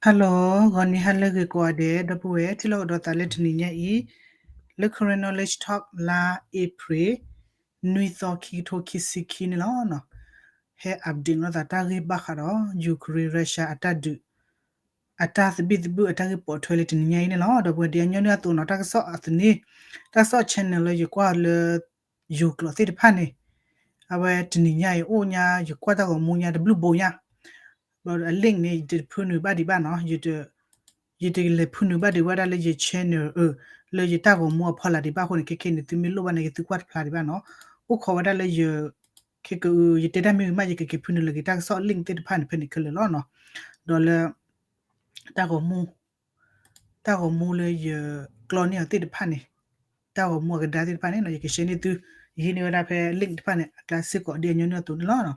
Hello, ဂီၤနံၤဟါလၢအဂ့ၤကိးဂၤဒဲး ဒီပုၢ်ဝဲၢ် ထံၣ်လိာ်ကဒီးသးလၢတနံၤညါအံၤ လၢ Karen Knowledge Talk လါအ့ဖြ့ၣ် နွံသီ ခံကထိခံဆံခံန့ၣ်လီၤ. ဟဲ update လိာ်သးတၢ်ဂ့ၢ်ဘၣ်ဃးဒီး Ukraine Russia အတၢ်ဒုး အတၢ်သဘံၣ်သဘုၣ်အတၢ်ဂ့ၢ်ပိာ်ထွဲလၢတနံၤညါအံၤန့ၣ်လီၤ. ဒီပုၢ်ဝဲၢ် ဒ်အညီနုၢ်အသိးနီၤ တၢ်ကစီၣ်အသန့ တၢ်ကစီၣ် channel လၢယကွၢ်လၢ ယိၤကျိာ်သ့ၣ်တဖၣ်န့ၣ် အဝဲတနံၤညါအံၤအိၣ်ညါ ယကွၢ်တၢ်ဂီၤမူညါတဘျုးဘိညါ အ link န့ၣ် ယတဖုနုာ်ဘၣ်ဒံးဘၣ်နီၤ, ယတလဲၤဖုနုာ်ဘၣ်ဒံးဝဲဒၣ်လၢယ channel အ လၢယတၢ်ဂီၤမူအဖီလာ်ဒံးဘၣ်အဃိန့ၣ် ခဲခဲန့ၣ် သုမ့ၢ်လိၣ်ဘၣ်န့ၣ် ကသုကွၢ်တဖျါဒံးဘၣ်နီၤ, အိၣ်ခိးဝဲဒၣ်လၢယ ခဲက ယတဲတၢ်မ့ၢ်ဝံၤမး ယကက့ၤဖုနုာ်လီၤက့ၤတၢ်ကစီၣ် link သ့ၣ်တဖၣ်န့ၣ် ဖဲန့ၣ်ခဲလၢာ်လီၤနီၤ, ဒီးလၢ တၢ်ဂီၤမူ တၢ်ဂီၤမူလၢယကျီန့ၢ်အီၤသ့ၣ်တဖၣ်န့ၣ်, တၢ်ဂီၤမူအကဒါသ့ၣ်တဖၣ်န့ၣ်နီၤ ယက share န့ၢ်သု, ယဟံးန့ၢ်ဝဲဒၣ်ဖဲ link တဖၣ်န့ၣ် အကျါစ့ၢ်ကီးဒ်အညီနုၢ်အသိးန့ၣ်လီၤ.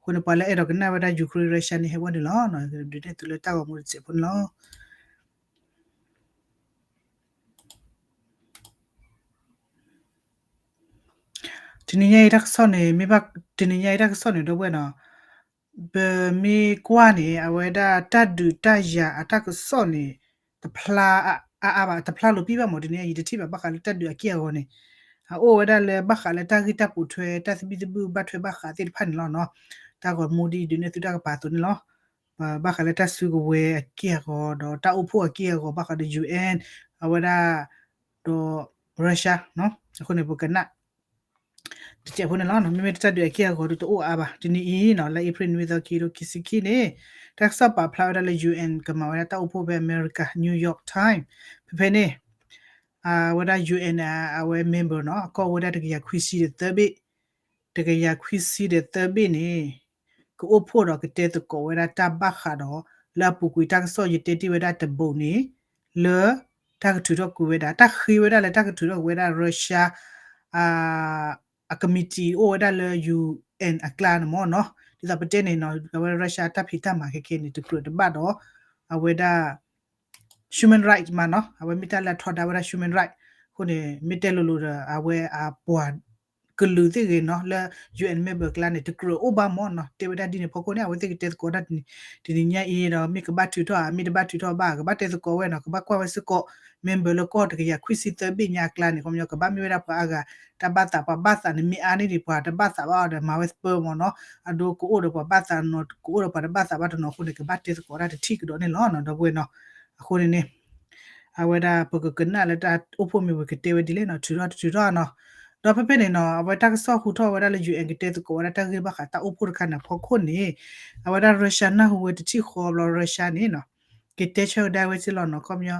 အဃိန့ၣ် ပှၤလၢအဲၣ်ဒိးကနၣ်ဝဲဒၣ် Ukraine Russia န့ၣ် ဟဲဝဲန့ၣ်လီၤ. ဒုးနဲၣ်သုလၢတၢ်ဂီၤမူတစဲးဖိန့ၣ်လီၤ. တနံၤညါအံၤတၢ်ကစီၣ်န့ၣ် မ့ၢ်ဘၣ် တနံၤညါအံၤတၢ်ကစီၣ်န့ၣ် ဒီပုၢ်ဝဲၢ်နီၤ ပမ့ၢ်ကွၢ်န့ၣ် အဝဲဒၣ်တၢ်ဒုးတၢ်ယၤအတၢ်ကစီၣ်န့ၣ် တဖျါအါအါဘၣ်, တဖျါလိာ်ပံၣ်ဘၣ်မး, တနံၤညါအံၤ ယတထံၣ်ဘၣ်ဘၣ်ဃးလၢတၢ်ဒုးအက့ၢ်အဂီၤန့ၣ် အအိၣ်ဝဲဒၣ်လၢဘၣ်ဃးလၢတၢ်ဂ့ၢ်တၢ်ပိာ်ထွဲ တၢ်သဘံၣ်သဘုၣ်ဘၣ်ထွဲဘၣ်ဃးသ့ၣ်တဖၣ်န့ၣ်လီၤနီၤ. တၢ်ဂီၤမူဒ်အံၤဒုးနဲၣ်သုတၢ်ကပၤအသိးန့ၣ်လီၤ. ဘၣ်ဃးလၢတၢ်စုကဝဲၤအက့ၢ်အဂီၤ ဒီးတၢ်အိၣ်ဖှိၣ်အက့ၢ်အဂီၤ ဘၣ်ဃးဒီး UN အဝဲဒၣ် ဒီး Russia အဃိန့ၣ် ပကနၣ် တစဲးဖိန့ၣ်လီၤ. မ့မ့ၢ်တၢ်ဒုးအက့ၢ်အဂီၤဒုးတအိၣ်အါဘၣ်. တနံၤအံၤနီၤ လၢအ့ဖြ့ၣ်နွံသီ ခံကထိခံဆံခံန့ၣ် တၢ်ကစီၣ်ပာ်ဖျါဝဲဒၣ်လၢ UN ကမၤဝဲဒၣ်တၢ်အိၣ်ဖှိၣ်ဖဲအမဲရကၤ New York Times ဖဲဖဲန့ၣ် အဝဲဒၣ် UN အဝဲ member နီၤ အကီၢ်အိၣ်ဝဲဒၣ်တကယၤခွံဆံဒီးသၢဘ့ၣ် တကယၤခွံဆံဒီးသၢဘ့ၣ်န့ၣ် ကအိၣ်ဖှိၣ်ဒီးကတဲသကိးဝဲဒၣ်တၢ်ဘၣ်ဃးဒီး လၢအပူၤကွံာ်တၢ်ကစီၣ်ယတဲတ့ၢ်ဝဲဒၣ်တဘိန့ၣ် လၢ တၢ်ကထုးထီၣ်ကွံာ်ဝဲဒၣ် တၢ်ဃ့ဝဲဒၣ်လၢတၢ်ကထုးထီၣ်ကွံာ်ဝဲဒၣ် Russia အ အ committee အိၣ်ဝဲဒၣ်လၢ UN အကျါန့ၣ်မ့ၢ်နီၤ ဒ်သိးပတဲန့ၣ်နီၤ အဝဲ Russia တၢ်ဖံးတၢ်မၤခဲခဲန့ၣ် တကြၢးတဘၣ်ဒီး အဝဲဒၣ် human right မးနီၤ အဝဲမ့ၢ်တၢ်လၢအထီဒါဝဲဒၣ် human right အဃိန့ၣ် မ့ၢ်တဲလိၤလိၤဒီး အဝဲအပှၤ ကလုာ်သ့ၣ်ဂ့ၤနီၤ လၢ UN member အကျါန့ၣ် တကြၢးအိၣ်ဘၣ်မ့ၢ်နီၤ တဲဝဲဒၣ်ဒ်န့ၣ်အဖီခိၣ်န့ၣ် အဝဲသ့ၣ်ကတဲသကိးတၢ်တနံၤ တနံၤညါအံၤဒီး မ့ၢ်ကဘၣ်ထုးထီၣ်ဧါ မ့ၢ်တဘၣ်ထုးထီၣ်ဘၣ် ကဘၣ်တဲသကိးဝဲနီၤ ကဘၣ်ကွၢ်ဝဲစ့ၢ်ကီး member လၢကီၢ်တကယၤခွံဆံသၢဘ့ၣ်ညါအကျါန့ၣ် ခီပညီ ကဘၣ်မ့ၢ်ဝဲဒၣ်ပှၤအါဂၤ တၢ်ဘၣ်သး ပှၤဘၣ်သးန့ၣ်မ့ၢ်အါန့ၢ်ဒံး ပှၤတဘၣ်သးဘၣ်အီၤဒီး မၤဝဲသပၢမ့ၢ်နီၤ အဒိကအိၣ်ဒီးပှၤဘၣ်သးနီၤ ကအိၣ်ဒီးပှၤတဘၣ်သးဘၣ်တနီၤအဃိန့ၣ် ကဘၣ်တဲသကိးတၢ်တထံၣ်ကဒီးန့ၣ်လီၤနီၤ ဒီပုၢ်ဝဲၢ်နီၤ အဃိန့ၣ်န့ၣ် အဝဲဒၣ်ပကကနၣ်လၢတၢ်အိၣ်ဖှိၣ်မ့ၢ်ဝဲကတဲဝဲဒ်လဲၣ်နီၤ ထုးထီၣ်တထုးထီၣ်နီၤ ဒီးဖဲဖဲန့ၣ်နီၤ အဝဲတၢ်ကစီၣ်ဟူထီၣ်ဝဲဒၣ်လၢ UN ကတဲသကိးဝဲဒၣ်တၢ်ဂ့ၢ်ဘၣ်ဃးတၢ်အိၣ်ဖှိၣ်တခါန့ၣ်အဖီခိၣ်န့ၣ် အဝဲဒၣ် Russia နၢ်ဟူဝဲတထံၣ်ဃီဘျီ Russia န့ၣ်နီၤ ကတဲဆၢကဒါဝဲစ့ၢ်လီၤနီၤ ခီပညီ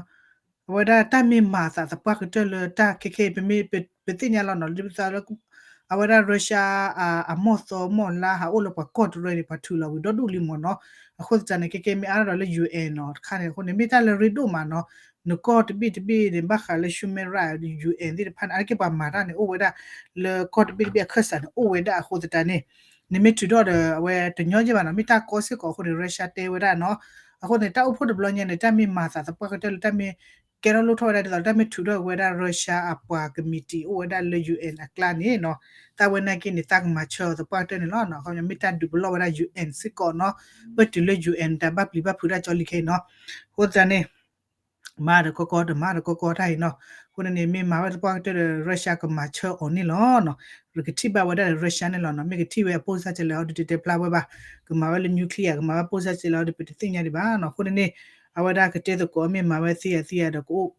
အဝဲဒၣ်တၢ်မ့ၢ်မၤသးသပှၢ်ကတၢၢ်လၢတၢ်ခဲခဲအံၤ ပမ့ၢ်ပသ့ၣ်ညါလီၤနီၤ လၢပသးလၢ အဝဲဒၣ် Russia အမိၢ်သီမိၢ်လါဟးအိၣ်လၢပှၤကီၢ်တရၢန့ၣ် ပှၤထုးလီၤဝံၤဒီဒူၣ်လံမ့ၢ်နီၤ အဃိသတးန့ၣ် ခဲခဲမ့ၢ်အါထီၣ်ဒီးလၢ UN နီၤ တခါန့ၣ်အဃိန့ၣ် မ့ၢ်တၢ်လၢရ့ဒိၣ်မးနီၤ နကီၢ်တဘ့ၣ်တဘ့ၣ်န့ၣ် ဘၣ်ဃးလၢ human right UN သ့ၣ်တဖၣ်န့ၣ် အါတက့ၢ်ပှၤမၤတၢ်န့ၣ် အိၣ်ဝဲဒၣ် လၢကီၢ်တဘ့ၣ်တဘ့ၣ်အခၢၣ်စးန့ၣ် အိၣ်ဝဲဒၣ်အဃိသတးန့ၣ် နမ့ၢ်ထုးထီၣ်ဒီး အဝဲတညီယဲၢ်ဘၣ်နီၤ မ့ၢ်တၢ်ကီစ့ၢ်ကီးအဃိန့ၣ် Russia တဲဝဲဒၣ်နီၤ အဃိန့ၣ် တၢ်အိၣ်ဖှိၣ်တဘျီညါန့ၣ် တၢ်မ့ၢ်မၤသးသပှၢ်ကတၢၢ်လၢတၢ်မ့ၢ် ကဲထီၣ်လိၣ်ထီၣ်ဝဲဒၣ်ဒ်သိး တၢ်မ့ၢ်ထုးထီၣ်ဝဲဒၣ် Russia အပှၤ committee အိၣ်ဝဲဒၣ်လၢ UN အကျါန့ၣ်နီၤ တၢ်ဝဲနာ်က့န့ၣ် သးကမၤဆၢအီၤသပှၢ်ကတၢၢ်န့ၣ်လီၤနီၤ ခီပညီမ့ၢ်တၢ်ဒုးပလီၢ်ဝဲဒၣ် UN စ့ၢ်ကီးနီၤ ပတုၤလၢ UN တၢ်ဘၣ်ပျံၤဘၣ်ဖုးတၢ်ကၠီလံခဲအံၤနီၤ အဃိသတးန့ၣ် မၤဒီးကီကီ တမၤဒီးကီကီတၢ်အံၤနီၤ အဃိန့ၣ်န့ၣ် မ့ၢ်မၤဝဲသပှၢ်ကတၢၢ်ဒီး Russia ကမၤဆၢအီၤန့ၣ်လီၤနီၤ ကထံၣ်ဘၣ်ဝဲဒၣ်ဒီး Russia န့ၣ်လီၤနီၤ မ့ၢ်ကထံၣ်ဝဲအပိၢ်စၢ်ကလဲာ်အီၤဒုးတတဲဖျါဝဲဘၣ် ကမၤဝဲလၢ nuclear ကမၤဝဲပိၢ်စၢ်ကလဲာ်အီၤဒုး ပတသ့ၣ်ညါဒံးဘၣ်နီၤ အဃိန့ၣ်န့ၣ် အဝဲဒၣ်ကတဲသကိးမ့ၢ်မၤဝဲသ့ဧါသ့ဧါဒီးကအိၣ်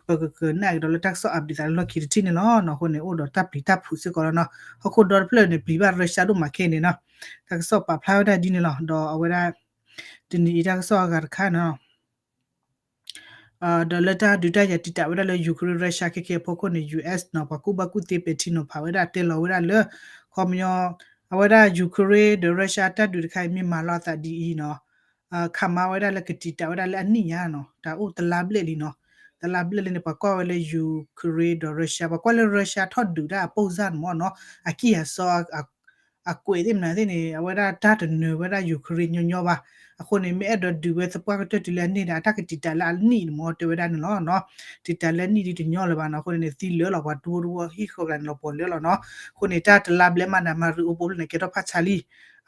ပကကနၣ်ကဒီးလၢတၢ်ကစီၣ် update သးလၢလီၢ်ခံတထံၣ်န့ၣ်လီၤနီၤ အဃိန့ၣ် အိၣ်ဒီးတၢ်ပျံၤတၢ်ဖုးစ့ၢ်ကီးလီၤနီၤ ဟီၣ်ခိၣ်ဒီတဖျၢၣ်န့ၣ် ပျံၤဘၣ်ရၢၡါဒိၣ်မးခဲအံၤန့ၣ်နီၤ တၢ်ကစီၣ်ပာ်ဖျါဝဲဒၣ်ဒ်န့ၣ်လီၤ ဒီးအဝဲဒၣ် တနံၤအံၤတၢ်ကစီၣ်အဂၤတခါနီၤ ဒီးလၢတၢ်ဒုးတၢ်ယၤတံာ်တာ်ဝဲဒၣ်လၢ Ukraine Russia ခဲခဲအဖီခိၣ်န့ၣ် US နီၤ ပှၤကူၣ်ဘၣ်ကူၣ်သ့ပဲာ်ထံနီၤဖးဝဲဒၣ်တဲလီၤဝဲဒၣ်လၢ ခီပညီ အဝဲဒၣ် Ukraine ဒီး Russia တၢ်ဒုးတခါအံၤမ့ၢ်မၤလီၤအသးဒ်အံၤနီၤ ခးမၤဝဲဒၣ်လၢကတံာ်တာ်ဝဲဒၣ်လၢအနံၣ်ညါနီၤ တၢ်အိၣ်တလါဘျဲၣ်လံနီၤ တလါဘျဲၣ်လံန့ၣ် ပှၤကွၢ်ဝဲလၢ Ukraine ဒီး Russia ပှၤကွၢ်လၢ Russia ထီၣ်ဒုးတၢ်အပိၢ်စၢ်န့ၣ်မ့ၢ်နီၤ အကံၢ်အစီ အကွဲးသ့ၣ်မနုၤသ့ၣ်န့ၣ် အဝဲဒၣ်တၢ်တနၢၤဝဲဒၣ် Ukraine ညီညီဘၣ်. အဃိန့ၣ် မ့ၢ်အဲၣ်ဒိးဒုးဝဲသပှၢ်ကတၢၢ်တုၤလၢအန့ၢ်ဒီး အတၢ်ကတံာ်တာ်လၢအနံၣ်န့ၣ်မ့ၢ်တဲဝဲဒၣ်န့ၣ်လီၤ. တံာ်တာ်လၢအနံၣ်ဒ်တညီလၢၤဘၣ်နီၤ. အဃိန့ၣ်န့ၣ် သံလၢာ်လီၤ ပှၤတဝီတဝီဟံၣ်ဃၢၤကျါန့ၣ်လီၤ ပှၤလၢာ်လီၤနီၤ. အဃိန့ၣ် တၢ်တလါဘျဲၣ်မးန့ၣ် မၤရံအိပူၤဖျၢၣ်န့ၣ် ကဲထီၣ်ဖးဆါလံ.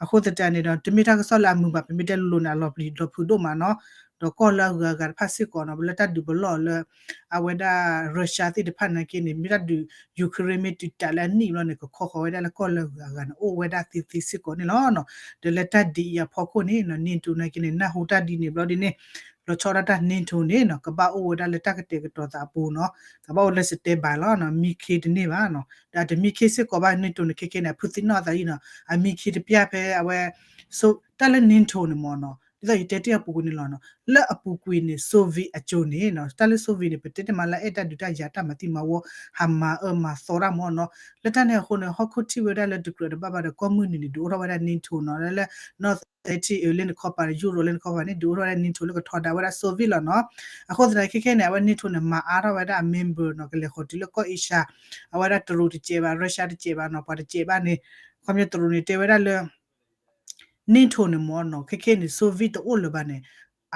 အဃိသတးန့ၣ်ဒီး တမ့ၢ်တၢ်ကစီၣ်လၢအမုာ်ဘၣ် ပမ့ၢ်တဲလိၤလိၤန့ၣ် အလီၤပျံၤလီၤဖုးဒိၣ်မးနီၤ. ဒီးကီၢ်လၢအဂုၤအဂၤတဖၣ်စ့ၢ်ကီးနီၤ လၢတၢ်ဒုးပလီၢ်လၢ အဝဲဒၣ် Russia သ့ၣ်တဖၣ်နာ်က့န့ၣ် မ့ၢ်တၢ်ဒုး Ukraine မ့ၢ်တုၤတၢ်လၢအနံၣ်ဘျီန့ၣ် ကခီဃီၤဝဲဒၣ်လၢကီၢ်လၢအဂုၤအဂၤန့ၣ် အိၣ်ဝဲဒၣ်သ့သ့စ့ၢ်ကီးန့ၣ်လီၤ. ဒီးလၢတၢ်ဒ်အံၤအဖီခိၣ်န့ၣ်နီၤ NATO နာ်က့န့ၣ် နၢ်ဟူတၢ်ဒ်န့ၣ်ဘျီဒ်န့ၣ် လီၤဆီဒၣ်တၢ် NATO န့ၣ်နီၤ ကဘၣ်အိၣ်ဝဲဒၣ်လၢတၢ်ကတဲာ်ကတီၤသးအပူၤနီၤ ကဘၣ်အိၣ်လၢ standby လီၤနီၤ မံခ့တန့ၢ်ဘၣ်နီၤ ဒီးအတမံခ့စ့ၢ်ကီးဘၣ် NATO န့ၣ် ခဲခဲန့ၣ် အဖုသ့ၣ်နီၣ်အသးအံၤနီၤ အမံခ့တပျၢ်ဖဲအဝဲ တၢ်လၢ NATO န့ၣ်မ့ၢ်နီၤ ဒ်သိးယတဲတ့ၢ်အပူၤကွံာ်န့ၣ်လီၤနီၤ လၢအပူၤကွံာ်န့ၣ် Soviet အစိၤန့ၣ်နီၤ တၢ်လၢ Soviet န့ၣ် ပတဲတ့ၢ်မးလၢအဲၣ်တၢ်ဒုးတၢ်ယၤတၢ်မၤသံမၤဝီ ဟးမၤအၢမၤသီတၢ်မ့ၢ်နီၤ လၢတၢ်န့ၣ်အဃိန့ၣ် ဟီၣ်ခိၣ်ထံၣ်ဝဲဒၣ်လၢတကြၢးတဘၣ်ဘၣ်ဒီး ကီၢ်မုၢ်နုာ်န့ၣ် ဒုးအိၣ်ထီၣ်ဝဲဒၣ် NATO နီၤ လၢ North Atlantic လၢနခီပၤန့ၣ် Europe လၢနခီပၤန့ၣ် ဒုးအိၣ်ထီၣ်ဝဲဒၣ် NATO လၢကထီဒါဝဲဒၣ် Soviet လီၤနီၤ အဃိသတးခဲခဲန့ၣ် အဝဲ NATO န့ၣ် မၤအါထီၣ်ဝဲဒၣ်အ member နီၤ ကလဲၤဃီၤတုၤလၢကီၢ် Asia အဝဲဒၣ်တရူးတစဲးဘၣ် Russia တစဲးဘၣ်နီၤ ပှၤတစဲးဘၣ်န့ၣ် ခီပညီတရူးန့ၣ်တဲဝဲဒၣ်လၢ NATO န့ၣ်မ့ၢ်နီၤ ခဲခဲန့ၣ် Soviet တအိၣ်လၢၤဘၣ်န့ၣ်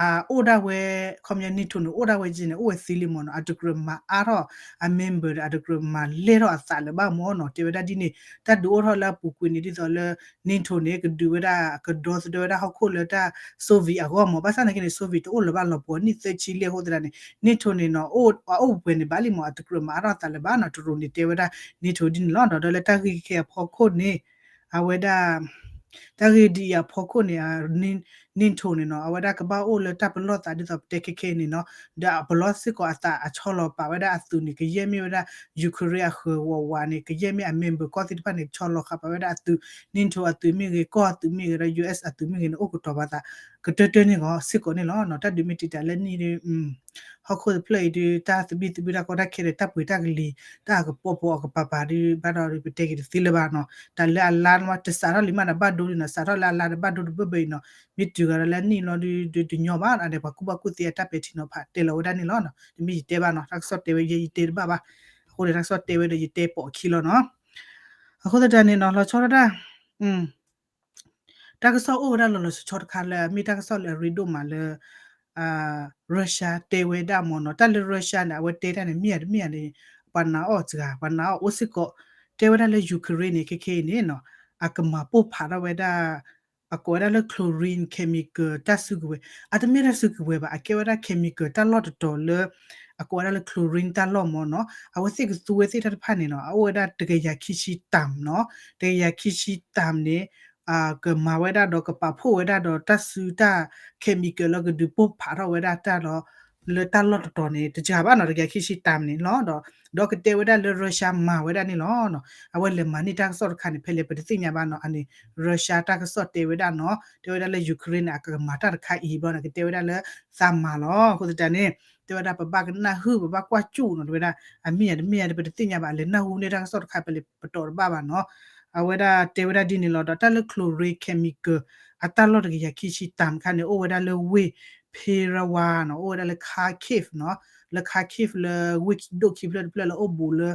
အအိၣ်ဒၣ်ဝဲ ခီပညီ NATO န့ၣ် အိၣ်ဒၣ်ဝဲက့န့ၣ် အိၣ်ဝဲသ့လံမ့ၢ်နီၤ အတကြၢးမၤအါထီၣ်အ member ဒီး အတကြၢးမၤလဲၢ်ထီၣ်အသးလၢၤဘၣ်မ့ၢ်နီၤ တဲဝဲဒၣ်ဒ်န့ၣ် တၢ်ဒုးအိၣ်ထီၣ်လၢအပူၤကွံာ်န့ၣ် ဒ်သိးလၢ NATO န့ၣ် ကဒုးဝဲဒၣ် ကဒီသဒၢဝဲဒၣ်ဟီၣ်ခိၣ်လၢတၢ် Soviet အဂီၢ်မ့ၢ် ဘၣ်ဆၣ်သနာ်က့န့ၣ် Soviet တအိၣ်လၢၤဘၣ်လီၤပှီၤနံၣ်သၢဆံလံအဃိသတးန့ၣ် NATO န့ၣ်နီၤ အအိၣ်ပှဲၤန့ၣ်ဘၣ်လံမ့ၢ် အတကြၢးမၤအါထီၣ်အသးလၢၤဘၣ်နီၤ တရူးန့ၣ်တဲဝဲဒၣ် NATO ဒ်န့ၣ်လီၤနီၤ ဒီးလၢတၢ်ဂ့ၢ်ခဲအံၤအဖီခိၣ်န့ၣ် အဝဲဒၣ် တၢ်ဂ့ၢ်ဒ်အံၤအဖီခိၣ်န့ၣ် NATO န့ၣ်နီၤ အဝဲဒၣ်ကဘၣ်အိၣ်လၢတၢ်ပလီၢ်သးဒ်သိးပတဲခဲခဲအံၤန့ၣ်နီၤ ဒီးအပလီၢ်စ့ၢ်ကီးအသးအဆီလီၤပာ်ဝဲဒၣ်အသုးန့ၣ် ကယဲၢ်မ့ၢ်ဝဲဒၣ် Ukraine အဃၢၤဝးဝးန့ၣ် ကယဲၢ်မ့ၢ်အ member ကီၢ်သ့ၣ်တဖၣ်န့ၣ် ဆီလီၤဃာ်ပာ်ဝဲဒၣ်အသုး NATO အသုးမ့ၢ်ဂ့ၤ ကီၢ်အသုးမ့ၢ်ဂ့ၤဒီး US အသုးမ့ၢ်ဂ့ၤန့ၣ် အိၣ်ကတီၤပာ်သး ကတၢၢ်တၢၢ်န့ၣ်ဂီၢ်စ့ၢ်ကီးန့ၣ်လီၤနီၤ တၢ်ဒုးမ့ၢ်တံာ်တာ်လၢနံၣ်ဒီး ဟီၣ်ခိၣ်တဖျၢၣ်အံၤဒီး တၢ်သဘံၣ်သဘုၣ်တၢ်ကီတၢ်ခဲဒီး တၢ်ပှ့ၤတၢ်ကလံၤ တၢ်အကပီၤပီၤအကပၤပၤဒီး ဘၣ်ဒီးပတဲက့ၤတသ့လၢၤဘၣ်နီၤ တၢ်လၢအလါမ့ၢ်တစးထီၣ်လံမးဒီးဘၣ်ဒိလံနီၤ စးထီၣ်လၢအလါဒီးဘၣ်ဒိတဘၢဘၢအံၤနီၤ မ့ၢ်တုၤဂၤဒီးလၢနံၣ်လီၤဒီးတညီဘၣ်နီၤ ဒီးပှၤကူၣ်ဘၣ်ကူၣ်သ့အတၢ်ပဲာ်ထံနီၤဖးတဲလီၤဝဲဒၣ်န့ၣ်လီၤနီၤ တမ့ၢ်ယတဲဘၣ်နီၤ တၢ်ကစီၣ်တဲဝဲယဲယတဲတဘၣ်ဘၣ် အဃိန့ၣ် တၢ်ကစီၣ်တဲဝဲဒီးယတဲပိာ်အခံလီၤနီၤ အဃိသတးန့ၣ်နီၤ လီၤဆီဒၣ်တၢ် တၢ်ကစီၣ်အိၣ်ဝဲဒၣ်လီၤလီၤဆီဆီတခါလၢ မ့ၢ်တၢ်ကစီၣ်လၢအရ့ဒိၣ်မးလၢ Russia တဲဝဲဒၣ်မ့ၢ်နီၤ တၢ်လၢ Russia န့ၣ် အဝဲတဲတၢ်န့ၣ် မ့ၢ်ဧါတမ့ၢ်ဧါန့ၣ် ပှၤနာ်အီၤစှၤ ပှၤနာ်အီၤအိၣ်စ့ၢ်ကီး တဲဝဲဒၣ်လၢ Ukraine န့ၣ် ခဲခဲအံၤန့ၣ်နီၤ အကမၤပိၢ်ဖးထီၣ်ဝဲဒၣ် အကိးဝဲဒၣ်လၢ chlorine chemical တၢ်စုကဝဲၤ အတမ့ၢ်တၢ်စုကဝဲၤဘၣ် အကဲဝဲဒၣ် chemical တၢ်လီၢ်တတီၤလၢ အကိးဝဲဒၣ်လၢ chlorine တၢ်လီၢ်မ့ၢ်နီၤ အဝဲသ့ၣ်ကသူဝဲသ့ၣ်တၢ်တဖၣ်န့ၣ်နီၤ အအိၣ်ဝဲဒၣ်တကယၤခံဆံတၢမ်နီၤ တကယၤခံဆံတၢမ်န့ၣ် ကမၤဝဲဒၣ်ဒီးကပာ်ဖှိၣ်ဝဲဒၣ်ဒီးတၢ်စုတၢ် chemical လၢကဒုးပိၢ်ဖးထီၣ်ဝဲဒၣ်တၢ်လီၤ လၢတၢ်လီၢ်တတီၤန့ၣ် တစှၤဘၣ်နီၤ တကယၤခံဆံတၢမ်န့ၣ်လီၤ ဒီး ဒီးကတဲဝဲဒၣ်လၢ Russia မၤဝဲဒၣ်န့ၣ်လီၤ အဝဲလဲၤမၤန့ၢ်တၢ်ကစီၣ်တခါန့ၣ် ဖဲလဲၣ်ပတသ့ၣ်ညါဘၣ်နီၤ အန့ၣ် Russia တၢ်ကစီၣ်တဲဝဲဒၣ်နီၤ တဲဝဲဒၣ်လၢ Ukraine န့ၣ် အကမၤတၢ်တခါအံၤဘျီန့ၣ် ကတဲဝဲဒၣ်လၢ သးမၤလီၤ အဃိသတးန့ၣ် တဲဝဲဒၣ်ပဘၣ်ကနၣ်ဟုၣ် ပဘၣ်ကွၢ်စူၣ်နီၤ တဲဝဲဒၣ် အမ့ၢ်ယၤတမ့ၢ်ယၤဒီး ပတသ့ၣ်ညါဘၣ် အလဲၤနၢ်ဟူန့ၢ်တၢ်ကစီၣ်တခါ ဖဲလဲၣ်ပတီၢ်တဘၣ်ဘၣ်နီၤ အဝဲဒၣ်တဲဝဲဒၣ်ဒ်န့ၣ်လီၤ ဒီးတၢ်လၢ chlorine chemical အတၢ်လီၢ်တကယၤခံဆံတၢမ်တခါန့ၣ် အိၣ်ဝဲဒၣ်လၢဝ့ၢ် Perawa နီၤ အိၣ်ဝဲဒၣ်လၢ Kharkiv နီၤ လၢ Kharkiv လၢဝ့ၢ်ဒိၣ်ခံဖျၢၣ်တဖျၢၣ်လၢအိၣ်ဘူးလၢ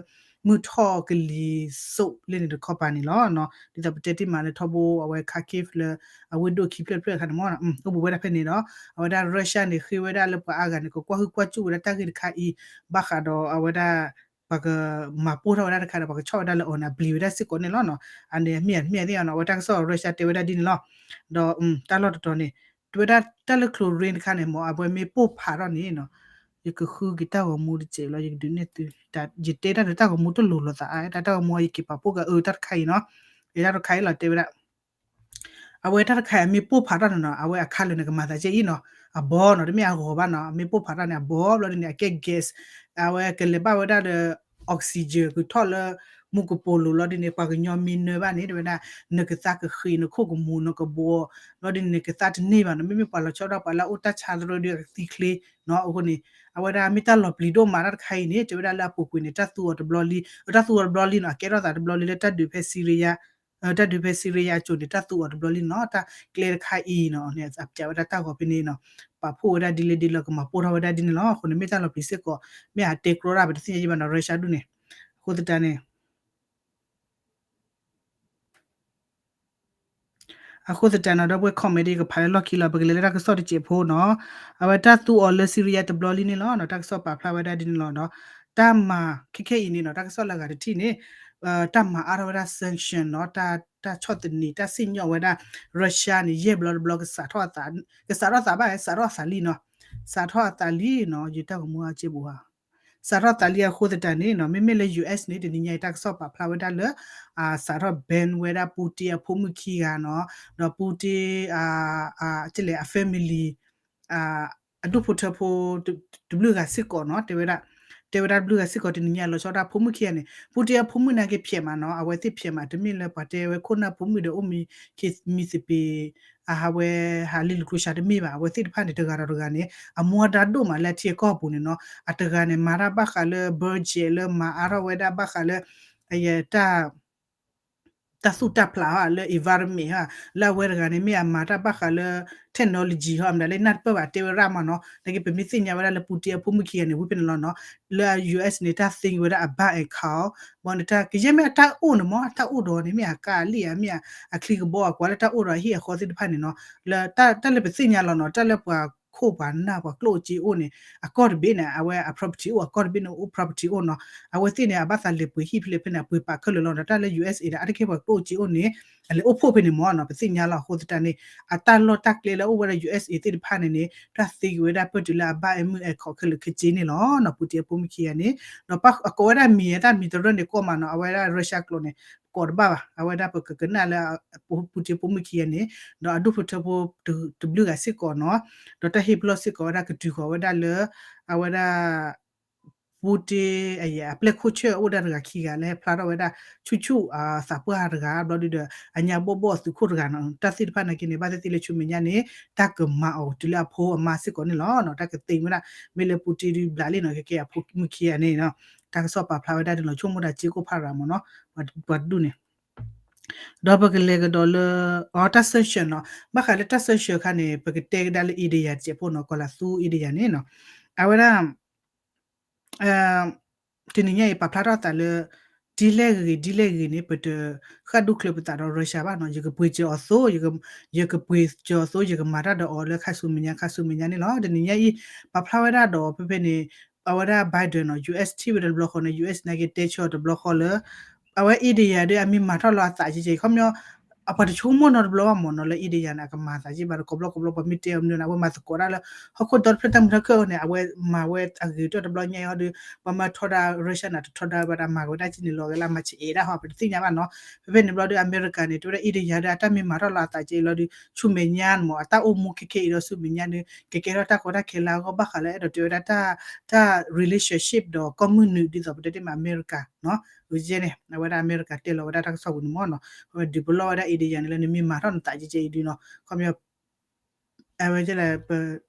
မုၢ်ထီၣ်ကလံၤစိးလၢန့ၣ်တခီပၤန့ၣ်လီၤ. ဒ်သိးပတဲတ့ၢ်မးလၢထီဘိအဝဲ Kharkiv လၢ အဝ့ၢ်ဒိၣ်ခံဖျၢၣ်တဖျၢၣ်တခါန့ၣ်မ့ၢ် အိၣ်ဘူးဝဲဒၣ်ဖဲန့ၣ်ဒီး အဝဲဒၣ် Russia န့ၣ် ဃ့ဝဲဒၣ်လၢပှၤအါဂၤန့ၣ် ကကွၢ်ဟုၣ်ကွၢ်စူၣ်ဝဲဒၣ်တၢ်ဂ့ၢ်တခါအံၤ ဘၣ်ဃးဒီးအဝဲဒၣ် ပှၤကမၤပိၢ်ထီၣ်ဝဲဒၣ်တခါဒီး ပှၤကဆီၣ်ဝဲဒၣ်လၢအီၤန့ၣ် အဘျံးဝဲဒၣ်စ့ၢ်ကီးန့ၣ်လီၤ. အန့ၣ်အမ့ၢ်အမ့ၢ်သ့ၣ်နီၤ အဝဲတၢ်ကစီၣ် Russia တဲဝဲဒၣ်ဒ်န့ၣ်လီၤ. ဒီးတၢ်လီၢ်တတီၤန့ၣ် တဲဝဲဒၣ်တၢ်လၢ chlorine တခါန့ၣ်မ့ၢ် အဝဲမ့ၢ်ပိၢ်ဖးထီၣ်န့ၣ်နီၤ ယကဃုက့ၤတၢ်ဂီၤမူတစဲးလီၤ ယကဒုးနဲၣ်သု ယတဲတၢ်ဒီးတၢ်ဂီၤမူတလိၤလိာ်သး တၢ်ဂီၤမူယက့ၤပာ်ဖှိၣ်က့ၤအၢ တၢ်တခါအံၤနီၤ ယတၢ်တခါအံၤလီၤ တဲဝဲဒၣ် အဝဲတၢ်တခါအံၤအမ့ၢ်ပိၢ်ဖးထီၣ်န့ၣ်နီၤ အဝဲအခါလၢာ်န့ၣ် ကမၤသးကဲအံၤနီၤ အဘီနီၤ တမ့ၢ်အဂီၤဘၣ်နီၤ အမ့ၢ်ပိၢ်ဖးထီၣ်န့ၣ် အဘီဘျီဒ်န့ၣ် အကဲ gas အဝဲကလဲၤဘၣ်ဝဲဒၣ်ဒီး oxygen ကထီၣ်လၢ မူကပိာ်လိၤလီၤဒ်န့ၣ် ပှၤကညီမ့ၢ်နၢဘၣ်န့ၣ် တဲဝဲဒၣ် နကသါကဃ့ နခိၣ်ကမူၤ နကဘှီ လီၤဒ်န့ၣ် နကသါတန့ၢ်ဘၣ်နီၤ မ့မ့ၢ်ပှၤလီၤဆီဒၣ်ပှၤလၢအအိၣ်တၢ်ဆါတရၢဒီးအကသံချ့နီၤ အဃိန့ၣ် အဝဲဒၣ်မ့ၢ်တၢ်လီၤပျံၤဒိၣ်မးတၢ်တခါအံၤန့ၣ် တဲဝဲဒၣ်လၢအပူၤကွံာ်န့ၣ် တၢ်သူအီၤတဘျီလံ တၢ်သူအီၤတဘျီလံနီၤ အကဲထီၣ်သးတဘျီလံလၢတၢ်ဒုးဖဲ Syria တၢ်ဒုးဖဲ Syria အစိၤန့ၣ် တၢ်သူအီၤတဘျီလံနီၤ တၢ်ကျဲတခါအံၤနီၤ အပျးဝဲဒၣ်တၢ်ဂီၤဖဲန့ၣ်နီၤ ပာ်ဖှိၣ်ဝဲဒၣ်ဒ်လဲၣ်ဒ်လဲၣ် ကမၤပိၢ်ထီၣ်ဝဲဒၣ်ဒ်န့ၣ်လီၤ. အဃိန့ၣ်မ့ၢ်တၢ်လီၤပျံၤစ့ၢ်ကီး မ့ၢ်အတဲကြီတၢ် ပတသ့ၣ်ညါယံၣ်ဘၣ်နီၤ Russia ဒူၣ်န့ၣ် အဃိသတးန့ၣ် အဃိသတးနီၤ ဒီပုၢ်ဝဲၢ် comment ဒီးယကဖးလၢလီၢ်ခံလီၤ ပကလဲၤလၢတၢ်ကစီၣ်တစဲးဖိနီၤ အဝဲတၢ်သူအီၤလၢ Syria တဘျီလံန့ၣ်လီၤနီၤ တၢ်ကစီၣ်ပာ်ဖျါဝဲဒၣ်ဒ်န့ၣ်လီၤဒီး တၢ်မၤခဲခဲအံၤန့ၣ်နီၤ တၢ်ကစီၣ်လၢအဂၤတထံၣ်န့ၣ် တၢ်မၤအါထီၣ်ဝဲဒၣ် sanction နီၤ တၢ်ဆီၣ်သနံး တၢ်စံၣ်ညီၣ်ဝဲဒၣ် Russia န့ၣ် ယဲၢ်ဘျီတဘျီ ကစးထီၣ်အသး ကစးထီၣ်သးဘၣ် စးထီၣ်အသးလံနီၤ စးထီၣ်အသးလံနီၤ ယတၢ်ကမူအစ့ဘူးဧါ, စးထီၣ်သးလံအဃိသတးန့ၣ်နီၤ မ့မ့ၢ်လၢ ယူၢ်အ့း န့ၣ် တနံၤညါအံၤတၢ်ကစီၣ်ပာ်ဖျါဝဲဒၣ်လၢ အစးထီၣ် ban ဝဲဒၣ် Putin အဖိမုၣ်ခံဂၤနီၤ, ဒီး Putin အ family အဒူၣ်ဖိထၢဖိ တဘျုးဂၤစ့ၢ်ကီးနီၤ တဲဝဲဒၣ်, တဲဝဲဒၣ်တဘျုးဂၤစ့ၢ်ကီး တနံၤညါလီၤဆီဒၣ်ဖိမုၣ်ခံဂၤန့ၣ် Putin အဖိမုၣ်နာ်က့ဖျဲးမးနီၤ အဝဲသ့ၣ်ဖျဲးမး တမ့ၢ်လၢပှၤတဲဝဲခိၣ်နၢ်ဖိမုၣ်ဒီးအိၣ်မံ မံသပ့ၤ အဟးဝဲဟးလံၤလူၤကျိၣ်စှၤတမ့ၢ်ဘၣ် အဝဲသ့ၣ်တဖၣ်န့ၣ် တဂၤဒီးတဂၤန့ၣ် အမူအဒါဒိၣ်မးလၢအထံအကီၢ်အပူၤန့ၣ်နီၤ အတဂၤန့ၣ် မၤတၢ်ဘၣ်ဃးလၢ budget လၢမၤအါထီၣ်ဝဲဒၣ်ဘၣ်ဃးလၢ အယတၢ် တၢ်သူၣ်တၢ်ဖျးလၢ environment လၢအဝဲတဂၤန့ၣ် မ့ၢ်အမၤတၢ်ဘၣ်ဃးလၢ technology ဟီ မတၤလၢနၢ်တပၢၢ်ဘၣ်တဲဝဲရၣ်မးနီၤ နာ်က့ပမ့ၢ်သ့ၣ်ညါဝဲဒၣ်လၢ Putin အဖိမုၣ်ခံဂၤန့ၣ် ဝံၤဖဲန့ၣ်လီၤနီၤ လၢ ယူၢ်အ့း န့ၣ် တၢ်သ့ဝဲဒၣ် အဘၣ်အဲၤခး ဘၣ်န့ၣ် တၢ်ကယဲၢ်မ့ၢ်အတၢ်အိၣ်န့ၣ်မ့ၢ် အတၢ်အိၣ်ဒီးန့ၣ် မ့ၢ်အကါအလံၣ်ဧါ မ့ၢ်အချံကဘီဧါ ကွၢ်လၢတၢ်အိၣ်ဒီးအဟံၣ်အဃီသ့ၣ်တဖၣ်န့ၣ်နီၤ လၢတၢ်လၢပသ့ၣ်ညါလီၤနီၤ တၢ်လၢပှၤခိၣ်ပှၤနၢ်ပှၤကျိၣ်အိၣ်စ့အိၣ်န့ၣ် အကီၢ်တဘ့ၣ်န့ၣ် အဝဲအ property အိၣ် အကီၢ်တဘ့ၣ်န့ၣ် အိၣ် property အိၣ်နီၤ အဝဲသ့ၣ်န့ၣ် အဘၣ်သးလဲၤပှ့ၤဟံၣ်ဖဲလဲၣ်ဖဲန့ၣ် အပှ့ၤပာ်ခဲလၢာ်လီၤဒီး တၢ်လၢ ယူၢ်အ့း ဒီးအါတက့ၢ်ပှၤကျိၣ်အိၣ်စ့အိၣ်န့ၣ် အလဲၤအိၣ်ဖှိၣ်ဖဲန့ၣ်မ့ၢ်နီၤ ပသ့ၣ်ညါလီၤအဃိသတးန့ၣ် အတၢ်လီၢ်တၢ်ကျဲလၢအအိၣ်ဝဲဒၣ် ယူၢ်အ့း သ့ၣ်တဖၣ်န့ၣ်န့ၣ် တၢ်သ့က့ၤဝဲဒၣ်ပၢၢ်တုၤလၢအဘၣ်အဲၣ်မုၢ်အဲၣ်ခီခဲလၢာ်ခဲဆ့န့ၣ်လီၤနီၤ Putin အဖိမုၣ်ခံဂၤန့ၣ် ဒီးပှၤအကိးဝဲဒၣ်မံၤ တၢ်မံၤတရၢၣ်န့ၣ်ကိးမးနီၤ အဝဲဒၣ် Russia ကျိာ်န့ၣ် ကိးတဘၣ်ဘၣ် အဝဲဒၣ်ပကကနၣ်လၢ Putin ဖိမုၣ်ခံဂၤန့ၣ် ဒီးအဒူၣ်ဖိထၢဖိ တဘျုးဂၤစ့ၢ်ကီးနီၤ ဒီးတၢ်ဟ့ၣ်ပလီၢ်စ့ၢ်ကီးဝဲဒၣ်ကတုၤဃီၤဝဲဒၣ်လၢ အဝဲဒၣ် Putin အပျဲၢ်ခိၣ်ဆၢၣ်အိၣ်ဒၣ်တဂၤခံဂၤလၢဟဲဖျါထီၣ်ဝဲဒၣ် ဆူၣ်ဆူၣ်အသးပှၢ်တဂၤ ဘျီဒုဒီး အညါဘီၣ်ဘီၣ်အသုးခိၣ်တဂၤနီၤ တၢ်သ့ၣ်တဖၣ်နာ်က့န့ၣ် ဘၣ်သ့ၣ်သ့ၣ်လၢဆူမဲာ်ညါန့ၣ် တၢ်ကမၤအီၤတုၤလၢအဖိအမါစ့ၢ်ကီးန့ၣ်လီၤနီၤ တၢ်ကသ့ဝဲဒၣ် မ့ၢ်လၢ Putin ဒုဘျးလံနီၤ ကဲကဲအဖိမုၣ်ခံဂၤန့ၣ်နီၤ တၢ်ကစီၣ်ပာ်ဖျါဝဲဒၣ်န့ၣ်လီၤ ဆိကမိၣ်တၢ်စ့ကိၣ်ဖးရၤမ့ၢ်နီၤ ပှၤတဒူၣ်န့ၣ် ဒီးပကလဲၤကဒီးလၢ အတၢ် sanction နီၤ ဘၣ်ဃးလၢတၢ် sanction ခါန့ၣ် ပကတဲကဒါလၢ India တစဲးဖိနီၤ ကီၤလၤသူ India န့ၣ်နီၤ အဝဲဒၣ် တနံၤညါအံၤ ပာ်ဖျါထီၣ်အသးလၢ ဒ်လဲၣ်ဂ့ၤ ဒ်လဲၣ်ဂ့ၤန့ၣ် ပတဃၣ်ဒူၣ်ချၢပသးဒီး Russia ဘၣ်နီၤ ယကပှ့ၤစၢၤအီၤသိ ယကပှ့ၤစၢၤအီၤသိ ယကမၤတၢ်ဒီးအီၤလၢခါဆူမဲာ်ညါ ခါဆူမဲာ်ညါန့ၣ်လီၤ. တနံၤညါအံၤ ပာ်ဖျါဝဲဒၣ်ဒီးဖဲဖဲန့ၣ် အဝဲဒၣ် Biden နီၤ ယူၢ်အ့း ထံၣ်ဝဲဒၣ်တဘျီဃီန့ၣ် ယူၢ်အ့း နာ်က့တဲဆၢတဘျီဃီလၢ အဝဲ India ဒီးအမ့ၢ်မၤထီၣ်လီၤအသးကဲကဲအံၤ ခီပညီ အပှၤတဆိကမိၣ်နီတဘျီဘၣ်မ့ၢ်နီၤ လၢ India န့ၣ် အကမၤသးကဲဘၣ်ဒီး ကိးဘျီကိးဘျီပှၤမ့ၢ်တဲအီၤမနုၤန့ၣ် အဝဲမၤသကိးဒၣ်လၢ ဟီၣ်ခိၣ်ဒီတဖျၢၣ်တၢ်မုာ်တၢ်ခုၣ်န့ၣ် အဝဲမၤဝဲအဂ့ၤကတၢၢ်တဘျီညါအံၤဟီဒီး ပှၤမၢထီဒါ Russia န့ၣ် တထီဒါဝဲဒၣ်မၤက့ၤဝဲဒၣ်ကန့ၣ်လီၤဂ့ၤလၢမၤဆဲးအဲၣ်ဒၣ်ဟီ ပတသ့ၣ်ညါဘၣ်နီၤ ဖဲဖဲန့ၣ်ဘျီဒီး အမဲရကၤန့ၣ် တဲဝဲဒၣ် India ဒီးအတၢ်မ့ၢ်မၤထီၣ်လီၤအသးကဲအံၤလီၤဒီး ဆူမဲာ်ညါမ့ၢ် အတၢ်အိၣ်မူခဲခဲအံၤဒီးဆူမဲာ်ညါဒီး ကကဲထီၣ်တၢ်ကီတၢ်ခဲလၢအဂီၢ်ဘၣ်ဃးလၢအဲၣ်ဒိးတဲဝဲဒၣ်တၢ် တၢ် relationship ဒီးကီၢ်မုၢ်နုာ်ဒ်သိးပတဲတ့ၢ်မး အမဲရကၤ န့ၣ် အဝဲဒၣ်အမဲရကၤတဲလီၤဝဲဒၣ်တၢ်ကစီၣ်ပူၤန့ၣ်မ့ၢ်နီၤ အဝဲဒုးပလီၢ်ဝဲဒၣ် India န့ၣ်လၢနမ့ၢ်မၤထီၣ်နသးကဲကဲအံၤဒုးနီၤ ခီပညီ အဝဲ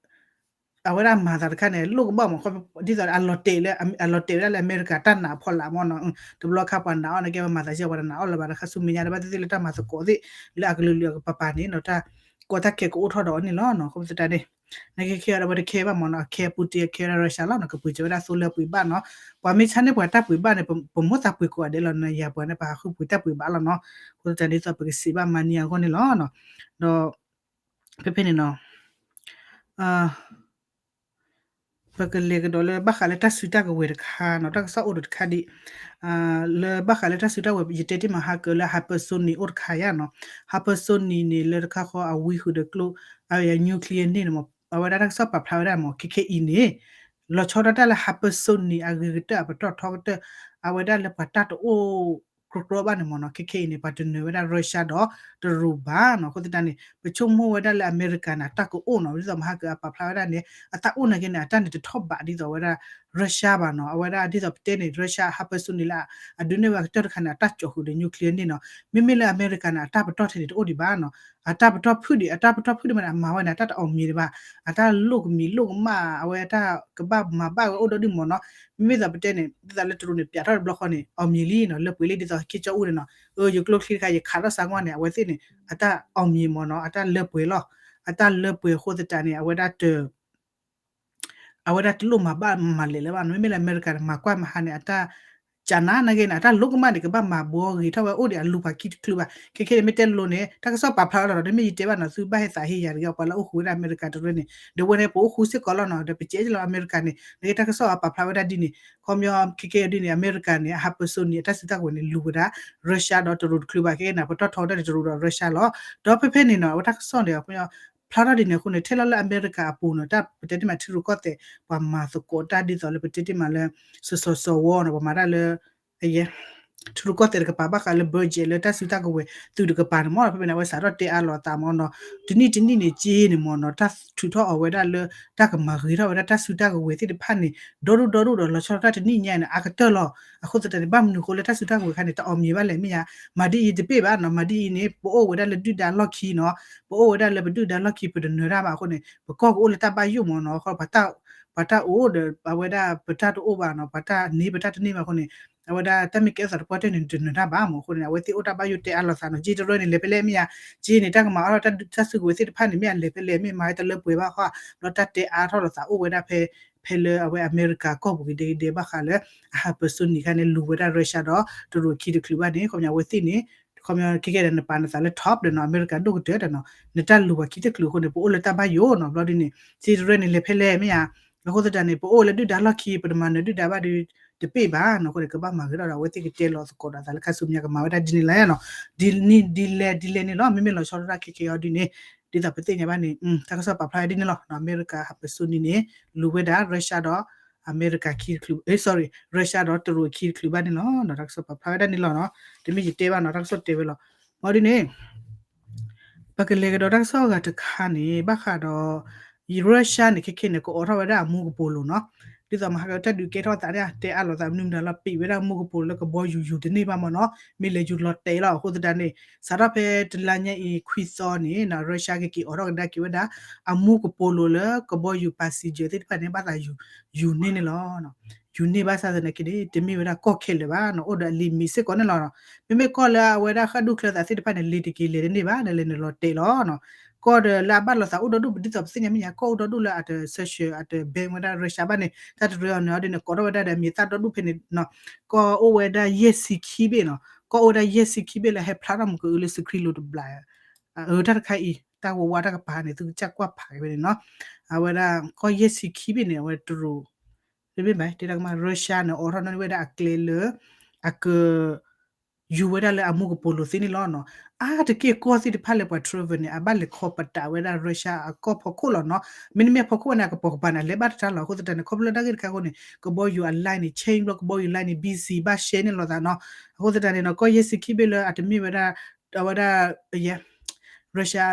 အဝဲဒၣ်မၤသးတခါန့ၣ် လိၣ်ကဘၣ်မ့ၢ် ဒ်သိးအလီၤတဲာ်လၢ အလီၤတဲာ်ဝဲဒၣ်လၢအမဲရကၤတၢ်နာ်အဖီလာ်မ့ၢ်နီၤ တဘျီခါပှၤနာ်အီၤန့ၣ် ကဲဝဲမၤသးကဲဝဲတနာ်အီၤလၢၤဘၣ် တခါဆူမဲာ်ညါဒီး ဘၣ်သ့ၣ်သ့ၣ်လၢတၢ်မၤသကိးသ့ၣ် လၢအကလုာ်လုာ်အကပၤပၤန့ၣ်နီၤ တၢ်ကီတၢ်ခဲကအိၣ်ထီၣ်ဒီးအီၤန့ၣ်လီၤနီၤ အဃိသတးန့ၣ် နာ်က့ခဲအံၤဒီး ပတခဲဘၣ်မ့ၢ်နီၤ အခဲ Putin အခဲဝဲဒၣ် Russia လီၤနီၤ ကပှ့ၤစၢၤဝဲဒၣ်သိလၢအပှ့ၤဘၣ်နီၤ ပှၤမ့ၢ်ဆါန့ၢ်ပှၤတၢ်ပှ့ၤဘၣ်န့ၣ် ပမိၢ်သးပှ့ၤကိးဂၤဒဲးလီၤ နယၤပှၤန့ၣ် ပဟးဃုပှ့ၤတၢ်ပှ့ၤဘၣ်လီၤနီၤ အဃိသတးန့ၣ် ဒ်သိးပကစံးဘၣ်မၤန့ၢ်အဂီၢ်န့ၣ်လီၤနီၤ ဒီး ဖဲဖဲန့ၣ်နီၤ ပကလဲၤကဒီးလၢဘၣ်ဃးလၢတၢ်စုတၢ်ကဝဲၤတခါနီၤ တၢ်ကစီၣ်အိၣ်ဒီးတခါဒံး လၢဘၣ်ဃးလၢတၢ်စုတၢ်ကဝဲၤ ယတဲတ့ၢ်မးဟးကၢၤလၢ hypersonic အိၣ်တခါယါနီၤ hypersonic န့ၣ် လၢတခါဃီအဝံဃုာ်ဒီးကျိ အ nuclear န့ၣ်မ့ၢ် အဝဲဒၣ်တၢ်ကစီၣ်ပာ်ဖျါဝဲဒၣ်မ့ၢ် ခဲခဲအံၤန့ၣ် လီၤဆီဒၣ်တၢ်လၢ hypersonic အဂ့ၤကတၢၢ်အပတီၢ်ထီကတၢၢ် အဝဲဒၣ်လၢပှၤတၢ်တအိၣ် ကြီကြီဘၣ်န့ၣ်မ့ၢ်နီၤ ခဲခဲအံၤန့ၣ် ပှၤတနၢၤဝဲဒၣ် Russia ဒီးတရူးဘၣ်နီၤ အဃိသတးန့ၣ် ပဆိကမိၣ်ဝဲဒၣ်လၢအမဲရကၤန့ၣ် အတၢ်ကအိၣ်နီၤ ဒ်သိးမဟါကၢအပာ်ဖျါဝဲဒၣ်န့ၣ် အတၢ်အိၣ်နာ်က့န့ၣ် အတၢ်န့ၣ်တထီၣ်ဘးဒ်သိးဝဲဒၣ် Russia ဘၣ်နီၤ အဝဲဒၣ်ဒ်သိးပတဲန့ၣ် Russia hypersonic လၢ အဒုးနဲၣ်ဝဲကတၢၢ်တခါန့ၣ် အတၢ်ကၠီဃုာ်ဒီး nuclear န့ၣ်နီၤ မ့မ့ၢ်လၢအမဲရကၤန့ၣ် အတၢ်ပတီၢ်ထဲန့ၣ်တအိၣ်ဒံးဘၣ်နီၤ အတၢ်ပတီၢ်ဖုၣ်ဒံး အတၢ်ပတီၢ်ဖုၣ်ဒံးမးန့ၣ် အမၤဝဲန့ၣ် အတၢ်တအီၣ်မံၤဒံးဘၣ် အတၢ်လိၣ်ကမံၤလိၣ်ကမၣ် အဝဲတၢ်ကဘၣ်မၤဘၣ်ဝဲအိၣ်ဒီးဒ်မ့ၢ်နီၤ မ့မ့ၢ်သိးပတဲန့ၣ် ဒ်သိးလၢတရူးန့ၣ် ပျးထီၣ်တဘျီဃီန့ၣ် အီၣ်မံၤလံနီၤ လၢပှဲၤလံဒ်သိး Kim Jong Un န့ၣ်နီၤ အၢ ယကျိချံတခါ ယခးထီၣ်စးကွၢ်န့ၣ် အဝဲသ့ၣ်န့ၣ် အတၢ်အီၣ်မံၤမ့ၢ်နီၤ အတၢ်လၢပှဲၤလီၤ အတၢ်လၢပှဲၤအဃိသတးန့ၣ် အဝဲဒၣ်တ အဝဲဒၣ်တလိၣ်မၤဘၣ်မၤလဲၤလၢၤဘၣ်နီၤ မ့မ့ၢ်လၢအမဲရကၤန့ၣ် မၤကွၢ်မဟါန့ၣ် အတၢ် ကနါနာ်က့န့ၣ် အတၢ်လိၣ်ကမၣ်န့ၣ် ကဘၣ်မၤဘှီဂ့ၤထီၣ်ဝဲအိၣ်ဒံးအလူၤပှၤခံတချုးဘၣ် ခဲခဲန့ၣ် မ့ၢ်တဲလိၤန့ၣ် တၢ်ကစီၣ်ပာ်ဖျါဝဲလီၤဒီး တမ့ၢ်ယတဲဘၣ်နီၤ သုဘၣ်ဟဲသးဟ့ယၤတဂ့ၤ ပှၤလၢအိၣ်ဃုာ်ဝဲဒၣ်အမဲရကၤတရၢန့ၣ် ဒီးဝဲန့ၣ် ပအိၣ်ဃူစ့ၢ်ကီးလီၤနီၤ ဒီးပစဲးလီၤအမဲရကၤန့ၣ် နာ်က့တၢ်ကစီၣ်ပာ်ဖျါဝဲဒၣ်ဒ်န့ၣ် ခီပညီ ခဲခဲဒ်န့ၣ် အမဲရကၤန့ၣ် အ hypersonic အတၢ်စုတၢ်ကဝဲၤန့ၣ် လူၤဝဲဒၣ် Russia ဒီးတရူးတချုးဘၣ် ခဲခဲန့ၣ် ပတီၢ်ထီဝဲဒၣ်န့ၣ် တရူးဒီး Russia လီၤ ဒီးဖဲဖဲန့ၣ်နီၤ အဝဲတၢ်ကစီၣ်န့ၣ် ခီပညီ ဖျါထီၣ်ဒ်န့ၣ်အဃိန့ၣ် ထဲလီၤလၢအမဲရကၤအပူၤနီၤ တၢ်ပတဲတ့ၢ်မးထံရူၢ်ကီၢ်သဲး ပှၤမၤသကိးတၢ်ဒ်သိးလၢပတဲတ့ၢ်မးလၢ စီၤစီၤစီၤဝီနီၤ ပှၤမၤတၢ်လၢ အယဲ ထံရူၢ်ကီၢ်သဲးတကပၤဘၣ်ဃးလၢ budget လၢတၢ်စုတၢ်ကဝဲၤသုးတကပၤန့ၣ်မ့ၢ်နီၤ ဖဲဖဲန့ၣ် အဝဲစးထီၣ်တဲအါလိာ်အသးမ့ၢ်နီၤ တနံၣ်တနံၣ်န့ၣ်က့န့ၣ်မ့ၢ်နီၤ တၢ်ထုးထီၣ်အီၤဝဲဒၣ်လၢ တၢ်ကမၤဂ့ၤထီၣ်ဝဲဒၣ်တၢ်စုတၢ်ကဝဲၤသ့ၣ်တဖၣ်န့ၣ် ဒီဒူၣ်ဒီဒူၣ်ဒီးလီၤဆီဒၣ်တၢ်တနံၣ်ညါန့ၣ် အါကတၢၢ်လီၤ. အဃိသတးန့ၣ် ဘၣ်မနုၤအဃိလၢတၢ်စုတၢ်ကဝဲၤခါန့ၣ် တအီၣ်မံၤဘၣ်လဲၣ်မ့ၢ်ဧါ, မၤဒ်အံၤတပ့ၢ်ဘၣ်နီၤ မၤဒ်အံၤန့ၣ် ပအိၣ်ဝဲဒၣ်လၢဒုၣ်ဒါလီၢ်ခံနီၤ ပအိၣ်ဝဲဒၣ်လၢပဒုၣ်ဒါလီၢ်ခံ ပတနၢၤတၢ်ဘၣ်အဃိန့ၣ် ပကီၢ်ကအိၣ်လၢတၢ်ဘၣ်ယိၣ်မ့ၢ်နီၤ ပှၤတၢ်အိၣ်ဒီး အဝဲဒၣ်ပတၢ်တအိၣ်ဘၣ်နီၤ ပှၤတၢ်န့ၢ်ပတၢ်တန့ၢ်ဘၣ်အဃိန့ၣ် အဝဲဒၣ်တၢ်မ့ၢ်ကဲထီၣ်သးတပှၢ်တၢၢ်န့ၣ် တနၢၤတၢ်ဘၣ်မ့ၢ်အဃိန့ၣ် အဝဲသ့ၣ်အိၣ်တၢ်ဘၣ်ယိၣ်တဲအါလိာ်သးနီၤ က့တရၢန့ၣ် လဲၤဖဲလဲၣ်မ့ၢ်ဧါ, က့န့ၣ် တၢ်ကမၤအါထီၣ်တၢ်စုကဝဲၤသ့ၣ်တဖၣ်န့ၣ် မ့ၢ်အလဲၤဖဲလဲၣ် မ့ၢ်မၤဝဲတလၢပှဲၤဘၣ်ဃီ ဘျီတၢ်တဲအါထီၣ်လိာ်သးအိၣ်ဝဲဒၣ်ဖဲ ဖဲလၢအဝဲအမဲရကၤကီၢ်ပူၤက့ၤဒဲက့ၤဒဲးဘၣ်ဃးလၢ အhypersonic ခါန့ၣ် လူၤဝဲဒၣ် Russia ဒီးတရူးအခံတချုးဘၣ်န့ၣ် ခီပညီအဝဲသ့ၣ်န့ၣ် ခီပညီခဲကဲဒီးနပာ်နသးလၢ top ဒီးနီၤ အမဲရကၤဒိၣ်ကတၢၢ်ဒီးနီၤ နတၢ်လူၤပှၤခံတချုးအဃိန့ၣ် ပအိၣ်လၢတၢ်ဘၣ်ယိၣ်နီၤ ဘျီဒ်န့ၣ် က့တရၢန့ၣ် လဲၤဖဲလဲၣ်မ့ၢ်ဧါ, အဃိသတးန့ၣ် ပအိၣ်လၢဒုၣ်ဒါလီၢ်ခံ ပတမၤနၢၤဒုၣ်ဒါဘၣ်ဒီး တပ့ၢ်ဘၣ်နီၤ အဃိန့ၣ် ကဘၣ်မၤဂ့ၤထီၣ်ဒီး အဝဲသ့ၣ်ကတဲလီၤသကိးဒီးအသးလၢခါဆူညါကမၤဝဲဒၣ်ဒ်န့ၣ်လီၤနီၤ, ဒ်န့ၣ်ဒ်လဲၣ်ဒ်လဲၣ်န့ၣ်လီၤ မ့မ့ၢ်လီၤဆီဒၣ်တၢ်ခဲခဲအံၤဒ်န့ၣ် ဒ်သိးပသ့ၣ်ညါဘၣ်န့ၣ် တၢ်ကစီၣ်ပာ်ဖျါဝဲဒ်န့ၣ်လီၤ အမဲရကၤ hypersonic န့ၣ် လူၤဝဲဒၣ် Russia ဒီး အမဲရကၤခံတချုး sorry Russia ဒီးတရူးအခံတချုးဘၣ်န့ၣ်လီၤ တၢ်ကစီၣ်ပာ်ဖျါဝဲဒၣ်န့ၣ်လီၤနီၤ, တမ့ၢ်ယတဲဘၣ်နီၤ တၢ်ကစီၣ်တဲဝဲလီၤ, ဘၣ်ဒ်န့ၣ် ပကလဲၤကဒီးတၢ်ကစီၣ်အဂၤတခါန့ၣ် ဘၣ်ဃးဒီး Russia န့ၣ် ခဲခဲန့ၣ် ကအိးထီၣ်ဝဲဒၣ်အမူကပိာ်လိၤနီၤ, ဒ်သိးမဟါကတၢ်ဒုးကဲထီၣ်သးန့ၣ် တဲအါလိာ်သးမနုၤမတၤလီၤ ပံးဝဲဒၣ်မူကပိာ်လိၤလၢကဘီယူၤယူၤတန့ၢ်ဘၣ်မ့ၢ်နီၤ, မ့ၢ်လဲၤယူၤလီၤတဲာ်လီၤ အဃိသတးန့ၣ် စးထီၣ်ဖဲတလါညါအံၤခွံသီန့ၣ် Russia ကက့ၤအိးထီၣ်ကဒါက့ၤဝဲဒၣ် အမူကပိာ်လိၤလၢကဘီယူၤ passenger သ့ၣ်တဖၣ်န့ၣ် ဘၣ်သးယူၤန့ၢ်န့ၣ်လီၤ. ယူၤန့ၢ်ဘၣ်ဆၣ်သနာ်က့န့ၣ် တမ့ၢ်ဝဲဒၣ်ကီၢ်ခဲလၢာ်ဘၣ်နီၤ, အိၣ်ဒီးအလံာ်မ့ၢ်စ့ၢ်ကီးန့ၣ်လီၤ. မ့မ့ၢ်ကီၢ်လၢအဝဲဒၣ်ဃၣ်ဒူၣ်ချၢသးသ့ၣ်တဖၣ်န့ၣ် လံာ်တက့ၤလဲၤတန့ၢ်ဘၣ် နလဲၤနုာ်လီၤတဲာ်လီၤနီၤ. ကီၢ်ဒီးလၢအဘၣ်လိာ်သးအိၣ်ဒီဒူၣ် ပဒ်သိးပသ့ၣ်ညါမ့ၢ်ညါ ကီၢ်အိၣ်ဒီဒူၣ်လၢအတ sanction အတ ban ဝဲဒၣ် Russia ဘၣ်န့ၣ် တၢ်တရၢအီၤန့ၣ်အီၤဒ်န့ၣ် ကိးထီၣ်ဝဲဒၣ်ဒီးအမံၤသၣ်ဒီဒူၣ်ဖဲန့ၣ်နီၤ. ကီၢ်အိၣ်ဝဲဒၣ်ယဲၢ်ဆံခံဘ့ၣ်နီၤ, ကီၢ်အိၣ်ဝဲဒၣ်ယဲၢ်ဆံခံဘ့ၣ်လၢဟဲဖျါထီၣ်မုၢ်ကအုလၢ screen လိၤတဘျီ အတၢ်တခါအံၤ တၢ်ဝဲဝါတၢ်ကပၤန့ၣ် သုကစၢ်ကွၢ်ဖးက့ၤဝဲန့ၣ်နီၤ. အဝဲဒၣ်ကီၢ်ယဲၢ်ဆံခံဘ့ၣ်န့ၣ် အဝဲတရူး တမ့ၢ်ဘၣ် တဲဒၣ်ကမၤ Russia န့ၣ် အိးထီၣ်န့ၢ်ဝဲဒၣ်အကျဲလၢ အက ယူၤဝဲဒၣ်လၢအမူကပိာ်လိၤသ့န့ၣ်လီၤနီၤ. အါတက့ၢ်ကီၢ်သ့ၣ်တဖၣ်လၢပှၤ travel န့ၣ် အဘၣ်လဲၤ call ပတာ်ဝဲဒၣ် Russia အကီၢ်ဖီခိၣ်လီၤနီၤ. မ့တမ့ၢ်ဖီခိၣ်န့ၣ် အကပိာ်ကပၤန့ၣ် အလဲၤဘၣ်တတၢ်လီၤ. အဃိသတးန့ၣ် ခီဖျိလၢတၢ်ဂ့ၢ်တခါအဃိန့ၣ် ကဘီယူၤအ line န့ၣ် change ဘျီ ကဘီယူၤ line န့ၣ် busy ဘၣ်ရှဲန့ၣ်လိာ်သးနီၤ. အဃိသတးန့ၣ်နီၤ ကီၢ်ယဲၢ်ဆံခံဘ့ၣ်လၢအတမ့ၢ်ဝဲဒၣ် အဝဲဒၣ် ယဲ Russia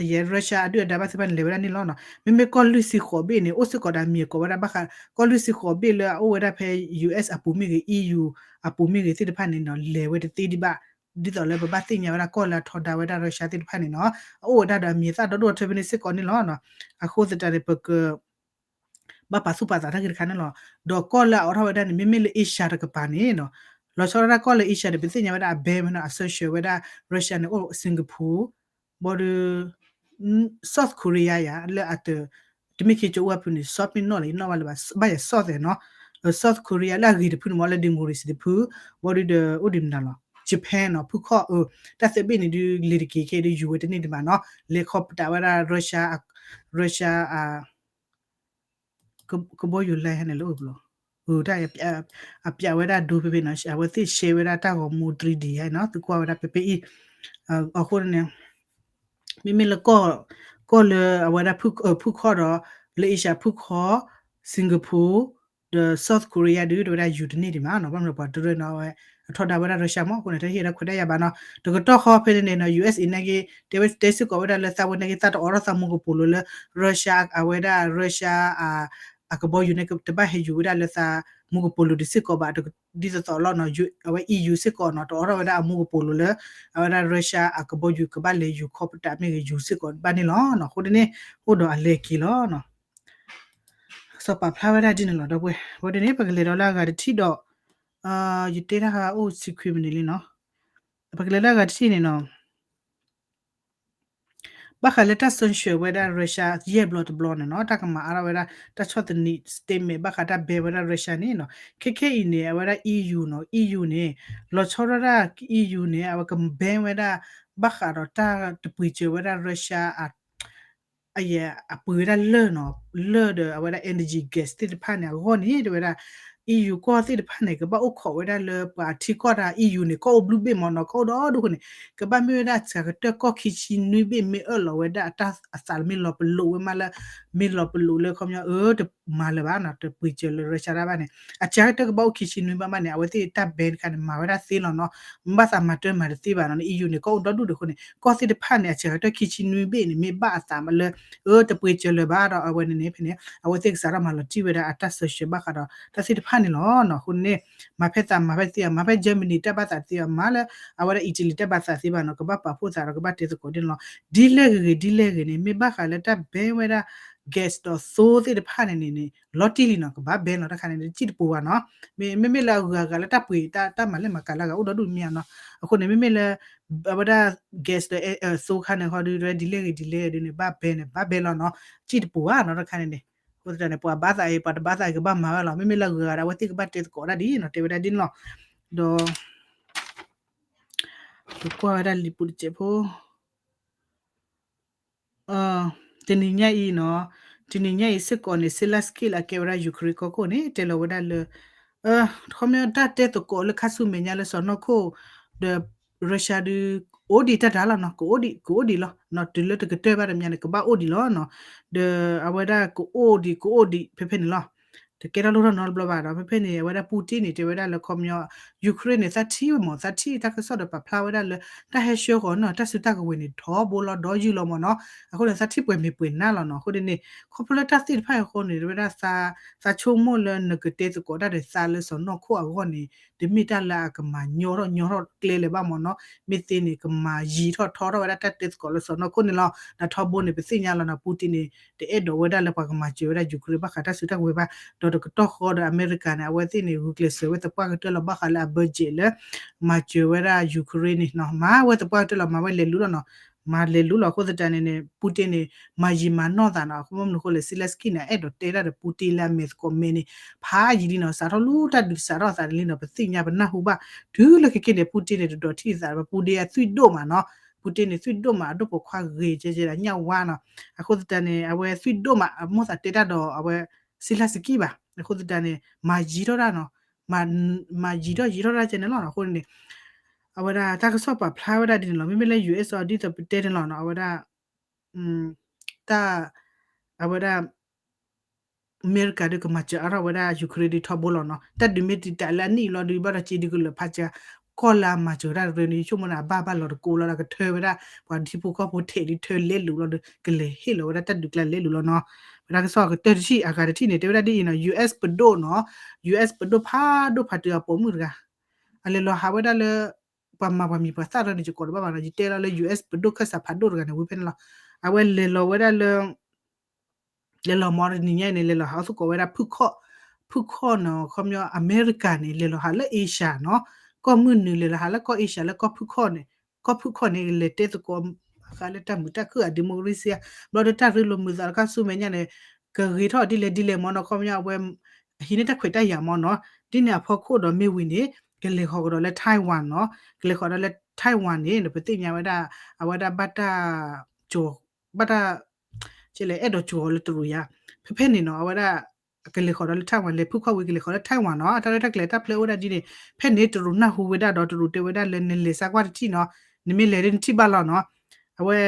ယဲ Russia အဒုၣ်အဒါဘၣ်သ့ၣ်တဖၣ်န့ၣ် လဲၤဝဲဒၣ်န့ၣ်လီၤနီၤ. မ့မ့ၢ်ကီၢ်လွံၢ်ဆံဃိးဘ့ၣ်န့ၣ် အိၣ်စ့ၢ်ကီးဒီးအမံၤအကိးဝဲဒၣ်ဘၣ်ဃး ကီၢ်လွံၢ်ဆံဃိးဘ့ၣ်လၢအအိၣ်ဝဲဒၣ်ဖဲ US အပူၤမ့ၢ်ဂ့ၤ EU အပူၤမ့ၢ်ဂ့ၤသ့ၣ်တဖၣ်န့ၣ်နီၤ လဲၤဝဲတသ့ဒံးဘၣ်. ဒ်သိးလၢပဘၣ်သ့ၣ်ညါဝဲဒၣ်ကီၢ်လၢအထီဒါဝဲဒၣ် Russia သ့ၣ်တဖၣ်န့ၣ်နီၤ အအိၣ်ဝဲဒၣ်ဒီးအမံၤအသၣ်ဒီဒိၣ်အထၢဖဲန့ၣ်စ့ၢ်ကီးန့ၣ်လီၤနီၤ. အဃိသတးန့ၣ် ပက ဘၣ်ပာ်သူၣ်ပာ်သးတၢ်ဂ့ၢ်တခါန့ၣ်လီၤ. ဒီးကီၢ်လၢအအိးထီၣ်ဝဲဒၣ်န့ၣ် မ့မ့ၢ်လၢ Asia တကပၤန့ၣ်နီၤ လီၤဆီဒၣ်တၢ်ကီၢ်လၢ Asia န့ၣ် ပသ့ၣ်ညါဝဲဒၣ်အ ban ဝဲနီၤ အ sanction ဝဲဒၣ် Russia န့ၣ် အိၣ် Singapore ဘၣ်ဒီး South Korea ယၤ လၢအတ တမ့ၢ်ခ့ကၠိအိၣ်ဝဲဖုန့ၣ် soft မ့ၢ်နီၣ်လၢ ယနီၣ်ဘၣ်လၢၤဘၣ် ဘၣ်ယၤ soft နီၤ South Korea လၢအဂ့ၤတဖုန့ၣ်မ့ၢ်လၢ democracy တဖု ဘၣ်ဒီး အိၣ်ဒံးမနုၤလီၤ Japan နီၤ ဖုခီၣ် တၢ်သၢဘ့ၣ်န့ၣ်ဒုး လံာ်တက့ၤခဲအံၤဒုး ယူၤဝဲတန့ၢ်ဒံးဘၣ်နီၤ လဲၤခီပတာ်ဝဲဒၣ် Russia Russia ကဘီယူၤလဲဟဲန့ၣ်လၢအိၣ်ဘျီ တၢ် အပျးဝဲဒၣ်ဒိဖဲဖဲနီၤ အဝဲသ့ၣ် share ဝဲဒၣ်တၢ်ဂီၤမူ three D ဟဲနီၤ သုကွၢ်ဝဲဒၣ်ဖဲဖဲအံၤ အဃိန့ၣ် မ့မ့ၢ်လၢကီၢ် ကီၢ်လၢအဝဲဒၣ်ဖုခီၣ်ဒီး လၢ Asia ဖုခီၣ် Singapore ဒီး South Korea ဒုး တဝဲဒၣ်ယူၤတန့ၢ်ဒံးမးနီၤ ဘၣ်မနုၤပှၤတရၢနီၤ အဝဲ အထီဒါဝဲဒၣ် Russia မ့ၢ်အဃိန့ၣ် တဟ့ၣ်ဒၣ်ခွဲးတၢ်ယာ်ဘၣ်နီၤ တကတီၢ်ဃီဖဲန့ၣ်န့ၣ်နီၤ USA နာ်က့ တဲဝဲတဲစ့ၢ်ကီးဝဲဒၣ်လၢသးဝဲနာ်က့ သးတအိးထီၣ်သးမူကပိာ်လိၤလၢ Russia အဝဲဒၣ် Russia အကဘီယူၤန့ၣ် တဘၣ်ဟဲယူၤဝဲဒၣ်လၢသးမူကပိာ်လိၤဒံးစ့ၢ်ကီးဘၣ် ဒ်သိးသိးလီၤနီၤ အဝဲ EU စ့ၢ်ကီးနီၤ တအိးထီၣ်ဝဲဒၣ်အမူကပိာ်လိၤလၢ အဝဲဒၣ် Russia အကဘီယူၤကဘၣ်လဲၤယူၤခီပတာ်မ့ၢ်ဂ့ၤယူၤစ့ၢ်ကီးဘၣ်န့ၣ်လီၤနီၤ အဃိန့ၣ် အိၣ်ဒီးအလဲၤက့ၤလီၤနီၤ စီၤပာ်ဖျါဝဲဒၣ်ဒ်န့ၣ်လီၤ ဒီပုၢ်ဝဲၢ် အဃိန့ၣ် ပကလဲၤဒီးလၢအဂၤတထံၣ်ဒီး ယတဲတၢ်ဟးအိၣ်ဆံခွံမံးနံးလံနီၤ ပကလဲၤလၢအဂၤတထံၣ်န့ၣ်နီၤ ဘၣ်ဃးလၢတၢ် sanction ဝဲဒၣ် Russia ယဲၢ်ဘျီတဘျီန့ၣ်နီၤ တၢ်ကမၤအါထီၣ်ဝဲဒၣ် တၢ်ဆီၣ်သနံး statement ဘၣ်ဃးတၢ် ban ဝဲဒၣ် Russia န့ၣ်နီၤ ခဲခဲအံၤန့ၣ် အဝဲဒၣ် EU နီၤ EU န့ၣ် လီၤဆီဒၣ်တၢ် EU န့ၣ် အဝဲက ban ဝဲဒၣ် ဘၣ်ဃးဒီးတၢ်တပှ့ၤစၢၤဝဲဒၣ် Russia အ အပှ့ၤဝဲဒၣ်လၢၢ်နီၤ လၢၢ်ဒီးအဝဲဒၣ် energy gas သ့ၣ်တဖၣ်န့ၣ် အဂီၢ်န့ၣ် တဲဝဲဒၣ် EU ကီၢ်သ့ၣ်တဖၣ်န့ၣ် ကဘၣ်အိၣ်ခိးဝဲဒၣ်လၢပှၤထံကီၢ်တၢ် EU န့ၣ် ကီၢ်အိၣ်ဘျုးဘ့ၣ်မ့ၢ်နီၤ ကီၢ်အိၣ်ဒီဒူၣ်ဃိန့ၣ် ကဘၣ်မ့ၢ်ဝဲဒၣ်စှၤကတၢၢ်ကီၢ်ခံဆံနွံဘ့ၣ် မ့ၢ်အၢၣ်လီၤဝဲဒၣ်အတၢ်အသးမ့ၢ်လီၤပလိာ်ဝဲမးလၢ မ့ၢ်လီၤပလိာ်လၢခီပညီ အၢ တမၤလၢၤဘၣ်နီၤ တပှ့ၤစၢၤလၢ Russia တၢ်ဘၣ်န့ၣ် အစှၤကတၢၢ်ကဘၣ်အိၣ်ခံဆံနွံဘၣ်မးန့ၣ် အဝဲသ့ၣ်တၢ် ban တခါန့ၣ် မၤဝဲဒၣ်သ့လီၤနီၤ မ့ၢ်ဘၣ်သးမၤတၢ်မၤတသ့ဘၣ်နီၤ EU န့ၣ် ကီၢ်အိၣ်ဒီဒူၣ်ဒၣ်ဃိန့ၣ် ကီၢ်သ့ၣ်တဖၣ်န့ၣ် အစှၤကတၢၢ်ခံဆံနွံဘ့ၣ်န့ၣ် မ့ၢ်ဘၣ်အသးမးလၢ အၢ တပှ့ၤစၢၤလၢၤဘၣ်ဒီး အဝဲန့ၣ်န့ၣ် ဖဲန့ၣ် အဝဲသ့ၣ်ကစးထီၣ်မၤလီၤတံၢ်ဝဲဒၣ်အတၢ် sanction ဘၣ်ဃးဒီးတၢ်သ့ၣ်တဖၣ်န့ၣ်လီၤနီၤ အဃိန့ၣ် မၤဖဲသးမၤဖဲသ့ မၤဖဲ Germany တၢ်ဘၣ်သးသ့ မၤလၢ အဝဲဒၣ် Italy တၢ်ဘၣ်သးသ့ဘၣ်နီၤ ကဘၣ်ပာ်ဖှိၣ်သးဒီးကဘၣ်တဲသကိးဒ်န့ၣ်လီၤ ဒ်လဲၣ်ဂ့ၤဂ့ၤ ဒ်လဲၣ်ဂ့ၤန့ၣ် မ့ၢ်ဘၣ်ဃးလၢတၢ် ban ဝဲဒၣ် gas ဒီးသိသ့ၣ်တဖၣ်န့ၣ်န့ၣ်န့ၣ် လီၤတံၢ်လံနီၤ ကဘၣ် ban လီၤတၢ်ခါန့ၣ် တစံၣ်တပူၤဘၣ်နီၤ မ့မ့ၢ်လၢအဂုၤအဂၤလၢတၢ်ပှ့ၤ တၢ်မၤလဲၢ်မၤကၤလၢအဂၤအိၣ်ဒီဒူၣ်မ့ၢ်ဧါနီၤ အဃိန့ၣ် မ့မ့ၢ်လၢ အဝဲဒၣ် gas ဒီး သိခါန့ၣ် ဟီဒုး ဒ်လဲၣ်ဂ့ၤဒ်လဲၣ်ဂ့ၤဒုးန့ၣ် ဘၣ် ban န့ၣ် ဘၣ် ban လီၤနီၤ စံၣ်တပူၤဘၣ်နီၤ တၢ်ခါန့ၣ်န့ၣ် အဃိသတးန့ၣ် ပှၤဘၣ်သးအံၤ ပှၤတဘၣ်သးအံၤကဘၣ်မၤဝဲလီၤ မ့မ့ၢ်လၢအဂုၤအဂၤဒီး အဝဲသ့ၣ်ကဘၣ်တဲသကိးဒၣ်ဒ်နီၤ တဲဝဲဒၣ်ဒ်န့ၣ်လီၤ ဒီး ပကွၢ်ဝဲဒၣ်လံာ်ပူၤတစဲးဖိ တနံၤညါအံၤနီၤ တနံၤညါအံၤစ့ၢ်ကီးန့ၣ် Zelensky လၢအကဲဝဲဒၣ် Ukraine ကီၢ်ခိၣ်န့ၣ် တဲလီၤဝဲဒၣ်လၢ ခီပညီတၢ်တဲသကိးလၢခါဆူမဲာ်ညါလၢစီၤနီၢ်ခိၣ် ဒီး Russia ဒုး ကအိၣ်ဒံးတၢ်တၢ်လီၤနီၤ ကအိၣ်ဒံး ကအိၣ်ဒံးလီၤ တုၤလၢတကတၢၢ်ဘၣ်တမံၤန့ၣ် ကဘၣ်အိၣ်ဒံးလီၤနီၤ ဒီးအဝဲဒၣ်ကအိၣ်ဒံး ကအိၣ်ဒံး ဖဲဖဲန့ၣ်လီၤ တကဲထီၣ်လိၣ်ထီၣ်နီတဘျီဘၣ်ဒီး ဖဲဖဲန့ၣ် အဝဲဒၣ် Putin န့ၣ် တဲဝဲဒၣ်လၢခီပညီ Ukraine န့ၣ် သးထံၣ်ဝဲမး သးထံၣ်တၢ်ကစီၣ်ဒီးပာ်ဖျါဝဲဒၣ်လၢ တၢ်ဟဲဆှၢဃီၤနီၤ တၢ်စုတၢ်ကဝဲၤန့ၣ် ထီဘိလီၤဒီးယုၢ်လီၤမးနီၤ အဃိန့ၣ် သးထံၣ်ပှဲၤမ့ၢ်ပှဲၤနၢ်လီၤနီၤ အဃိန့ၣ်န့ၣ် ခီဖျိလၢတၢ်သ့ၣ်တဖၣ်အံၤအဃိန့ၣ် တဲဝဲဒၣ် သးဆိကမိၣ်လၢနကတဲသကိးတၢ်ဒီးသးလၢစီၤနီၢ်ခိၣ်အဂီၢ်န့ၣ် တမ့ၢ်တၢ်လၢအကမၤညီထီၣ်ညီထီၣ်ကျဲလၢၤဘၣ်မးနီၤ မ့ၢ်သ့န့ၣ် ကမၤယံၤထီၣ်ထီထီၣ်ဝဲဒၣ်တၢ်တဲသကိးလၢစီၤနီၢ်ခိၣ်န့ၣ်လီၤ ဒီးထီဘိန့ၣ် ပသ့ၣ်ညါလီၤနီၤ Putin န့ၣ် တအဲၣ်ဒိးဝဲဒၣ်လၢပှၤကမၤစၢၤဝဲဒၣ် Ukraine ဘၣ်ဃးတၢ်စုတၢ်ကဝဲၤဘၣ် ဒီးတကတီၢ်ဃီဒီး အမဲရကၤန့ၣ် အဝဲသ့ၣ်န့ၣ် ဂုာ်ကျဲးစၢးဝဲသပှၢ်ကတၢၢ်လီၤ ဘၣ်ဃးလၢအ budget လၢ မၤစၢၤဝဲဒၣ် Ukraine န့ၣ်နီၤ မၤဝဲသပှၢ်ကတၢၢ်လီၤ မၤဝဲလဲၤလူလီၤနီၤ မၤလဲၤလူလီၤ အဃိသတးန့ၣ်န့ၣ် Putin န့ၣ် မၤယံၤမၤနီၢ်သးနီၤ အဃိမ့ၢ်မနုၤအဃိလဲၣ် Zelensky န့ၣ် အအဲၣ်ဒိးတဲဒၣ်ဒီး Putin လၢအမဲာ်သကိးမဲာ်န့ၣ် ဖးယံာ်လံနီၤ စးထီၣ်လူၤတၢ်ဒုးစးထီၣ်အသးန့ၣ်လံနီၤ ပသ့ၣ်ညါပနၢ်ဟူဘၣ် တုၤလၢခဲကနံၣ်န့ၣ် Putin န့ၣ် တဒိးထံၣ်သး Putin အသွံၣ်ဒိၣ်မးနီၤ Putin န့ၣ် သွံၣ်ဒိၣ်မး အဒိၣ်ပိာ်ခွါဂ့ၤကဲကဲဒၣ်ညၣ်ဝါနီၤ အဃိသတးန့ၣ် အဝဲသွံၣ်ဒိၣ်မး အမိၣ်သးတဲတၢ်ဒီးအဝဲ Zelensky ဘၣ် အဃိသတးန့ၣ် မၤယံၤထီၣ်တၢ်နီၤ မၤယံၤထီၣ်ယံၤထီၣ်တၢ်ကဲန့ၣ်လီၤနီၤ အဃိန့ၣ်န့ၣ် အဝဲဒၣ်တၢ်ကစီၣ်ပာ်ဖျါဝဲဒၣ်ဒ်န့ၣ်လီၤ မ့မ့ၢ်လၢ ယူၣ်အ့းအံၤ ဒ်သိးပတဲန့ၣ်လီၤနီၤ အဝဲဒၣ် တၢ် အဝဲဒၣ် အမဲရကၤဒုးကမၤစၢၤအါထီၣ်ဝဲဒၣ် Ukraine ဒုးထီဘိလီၤနီၤ တၢ်ဒုးမ့ၢ်တံာ်တာ်လၢအနံၣ်အံၤလီၤဒုး ဘၣ်ဒီးစ့ဒုးကလၢာ်ဖးစှၤ ကီၢ်လၢအမၤစၢၤတၢ်ရၢန့ၣ် ယဆိကမိၣ်န့ၣ် အဘၣ်ဘၣ်လီၤတကိးလီၤဒီးကထၢဝဲဒၣ် ပှၤထံဖိကီၢ်ဖိထဲးဒုးထၢလဲၤလူၤလီၤဒီး ကလဲၤဟ့ၣ်လီၤဝဲဒၣ်တၢ်ဒုးကျါလဲၤလူၤလီၤနီၤ ဝဲဒၣ်ကစီၣ်ကတၢၢ်တထံၣ် အဂၤတထံၣ်န့ၣ် တဲဝဲဒၣ်ဒ်အံၤနီၤ ယူၣ်အ့းပဒိၣ်နီၤ ယူၣ်အ့းပဒိၣ်ဖးဒိၣ်ဖးတုၤအပိာ်မုၣ်တဂၤ အလဲၤလီၤဟးဝဲဒၣ်လၢ ပှၤမၤပှၤမံၤပှၤသၣ်ဒီးန့ၣ် ယကိးတဘၣ်ဘၣ်နီၤ ယတဲလီၤလၢ ယူၣ်အ့းပဒိၣ်ခၢၣ်စးဖးဒိၣ်တဂၤန့ၣ် ဝံၤဖဲန့ၣ်လီၤ အဝဲလဲၤလီၤဝဲဒၣ်လၢ လဲၤလီၤမ့ၢ်တနံၤညါအံၤန့ၣ် လဲၤလီၤဟးအိၣ်သကိးဝဲဒၣ် ဖုၣ်ခီၣ်နီၤ ခီပညီအမဲရကၤန့ၣ် လဲၤလီၤဟးလၢ Asia နီၤ ကီၢ်မုၢ်နုာ်လဲၤလီၤဟးလၢကီၢ် Asia လၢကီၢ်ဖုၣ်ခီၣ်န့ၣ် ကီၢ်ဖုၣ်ခီၣ်န့ၣ် လဲၤတဲသကိး ဃးလၢတၢ်မုာ်တၢ်ခုၣ်အ democracy ဘျီဒီးတၢ်ရ့လိာ်မုာ်သးတခါဆူမဲာ်ညါန့ၣ် ကဂ့ၤထီၣ်ဒ်လဲၣ်ဒ်လဲၣ်မ့ၢ်နီၤ ခီပညီအဝဲ ဟံးန့ၢ်တၢ်ခွဲးတၢ်ယာ်မ့ၢ်နီၤ ဒ်န့ၣ်အဖီခိၣ်ဒီးမ့ၢ်ဝံၤန့ၣ် ကလဲၤဃီၤကဒီးလၢ Taiwan နီၤ ကလဲၤဃီၤဒီးလၢ Taiwan န့ၣ် ပသ့ၣ်ညါဝဲဒၣ် အဝဲဒၣ်ဘၣ်တၢ် ကၠိ ဘၣ်တၢ် ကဲလဲၣ် အဲၣ်ဒိးကၠိအီၤလၢတရူးယါ ဖဲဖဲန့ၣ်နီၤ အဝဲဒၣ် ကလဲၤဃီၤဒီးလၢ Taiwan လဲၤဖုၣ်ခီၣ်ဝံၤကလဲၤဃီၤလၢ Taiwan နီၤ အတၢ်ရဲၣ်တၢ်ကျဲၤတၢ်ဖျဲးအိၣ်ဝဲဒၣ်ဒ်န့ၣ် ဖဲန့ၣ်တရူးနၢ်ဟူဝဲဒၣ်ဒီးတရူးတဲဝဲဒၣ်လၢ နလဲၤစါကွၢ်တထံၣ်နီၤ နမ့ၢ်လဲၤဒ်နထံၣ်ဘၣ်လီၤနီၤ အဝဲ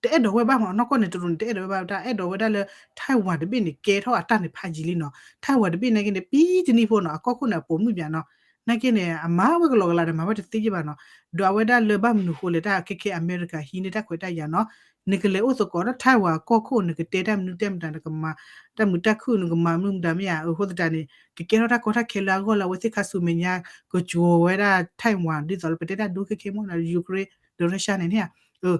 တအဲၣ်ဒိးဝဲဘၣ်မ့ၢ်နီၢ်ကီၢ်န့ၣ် တရူးန့ၣ် တအဲၣ်ဒိးဝဲဘၣ် တၢ်အဲၣ်ဒိးဝဲဒၣ်လၢ Taiwan တဘ့ၣ်န့ၣ် ကဲထီၣ်အတၢ်န့ၣ်ဖးယံာ်လံနီၤ Taiwan တဘ့ၣ်နာ်က့န့ၣ် ပံတနံၣ်ဖိနီၤ အကီၢ်ခိၣ်န့ၣ် အပိာ်မုၣ်ပၠးနီၤ နာ်က့န့ၣ် အမၤဝဲကလီကလီဒီးမၤဝဲတသ့ယဲၢ်ဘၣ်နီၤ ဒီးအဝဲဒၣ်လၢဘၣ်မနုၤဃိလဲၣ် တၢ်ခဲခဲအမဲရကၤဟံးန့ၢ်တၢ်ခွဲးတၢ်ယာ်နီၤ နကလဲၤအိၣ်သကိးဒီး Taiwan အကီၢ်ခိၣ် နကတဲတၢ်မနုၤတဲမတၤ နကမၤ တၢ်မုာ်တၢ်ခုၣ် နကမၤမနုၤမတၤမ့ၢ်ဧါ အဃိသတးန့ၣ် ကကဲထီၣ်တၢ်ကီတၢ်ခဲလၢအဂီၢ်လၢအဝဲသ့ၣ်ခါဆူမဲာ်ညါ ကကၠိဝဲဒၣ် Taiwan ဒ်သိးလၢပတဲတၢ်ဒိခဲခဲမ့ၢ်နီၤ Ukraine ဒီး Russia န့ၣ်န့ၣ်ဧါ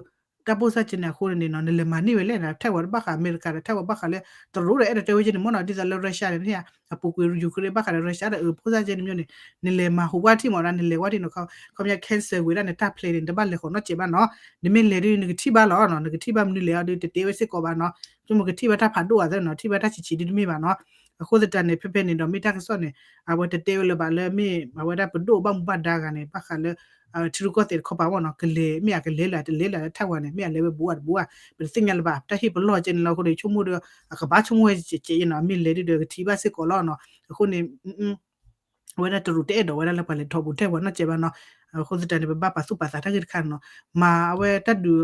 တၢ်ပိၢ်စၢ်ကဲန့ၣ်အဃိန့ၣ်နီၤ နလဲၤမၤန့ၢ်ဝဲလဲၣ်နီၤ Taiwan တဘၣ်ဃးအမဲရကၤဒီး Taiwan ဘၣ်ဃးလၢ တရူးဒီးအဲၣ်ဒိးတဲဝဲကဲန့ၣ်မ့ၢ်နီၤ ဒ်သိးလၢ Russia န့ၣ်န့ၣ်ဧါ အပူၤကွံာ် Ukraine ဘၣ်ဃးဒီး Russia ဒီးအပိၢ်စၢ်ကဲန့ၣ်မ့ၢ်န့ၣ် နလဲၤမၤဟူးဝၣ်ထံၣ်မ့ၢ်နီၤ နလဲၤဝဲထံၣ်နီၤ ခီပညီ cancel ဝံၤဒၣ်နတၢ် plan န့ၣ် နတဘၣ်လဲၤဃီၤနီတစဲးဘၣ်နီၤ နမ့ၢ်လဲၤဒ်နကထံၣ်ဘၣ်လီၤနီၤ နကထံၣ်ဘၣ်မနုၤလဲၣ်အီၤဒီး တတဲဝဲစ့ၢ်ကီးဘၣ်နီၤ ဆိကမိၣ်ကထံၣ်ဘၣ်တၢ်ဖးဒိၣ်အသးနီၤ ထံၣ်ဘၣ်တၢ်ဆံးဆံးဒ်တမ့ၢ်ဘၣ်နီၤ အဃိသတးန့ၣ် ဖဲဖဲန့ၣ်ဒီး မ့ၢ်တၢ်ကစီၣ်န့ၣ် အဝဲတတဲဝဲလၢၤဘၣ်လၢမ့ၢ် အဝဲဒၣ်ပဒိၣ်ဘၣ်မူဘၣ်ဒါဂၤန့ၣ် ဘၣ်ဃးလၢ ထံရူၢ်ကီၢ်သဲးတခီပၤမ့ၢ်နီၤ ကလဲၤ မ့ၢ်အကလဲၤလၢ တလဲၤလၢ လၢထၢၣ်ဝါန့ၣ် မ့ၢ်အလဲၤဝဲဘူးဧါတဘူးဧါ ပတသ့ၣ်ညါလၢၤဘၣ် တၢ်ဟ့ၣ်ပလီၢ်ကဲန့ၣ်လီၤ. အဃိန့ၣ် ဆိကမိၣ်ဒီး အကဘၣ်ဆိကမိၣ်ဝဲကဲကဲနီၤ အမ့ၢ်လဲၤဒုဒီးကထံၣ်ဘၣ်စ့ၢ်ကီးလီၤနီၤ. အဃိန့ၣ် အဝဲဒၣ်တရူးတအဲၣ်ဒိးဝဲဒၣ်လၢပှၤလဲၤထီၣ်ဘူးထဲပှၤနီၢ်ကဲဘၣ်နီၤ. အဃိသတးန့ၣ် ပဘၣ်ပာ်သူၣ်ပာ်သးတၢ်ဂ့ၢ်တခါနီၤ. မၤအဝဲတၢ်ဒုး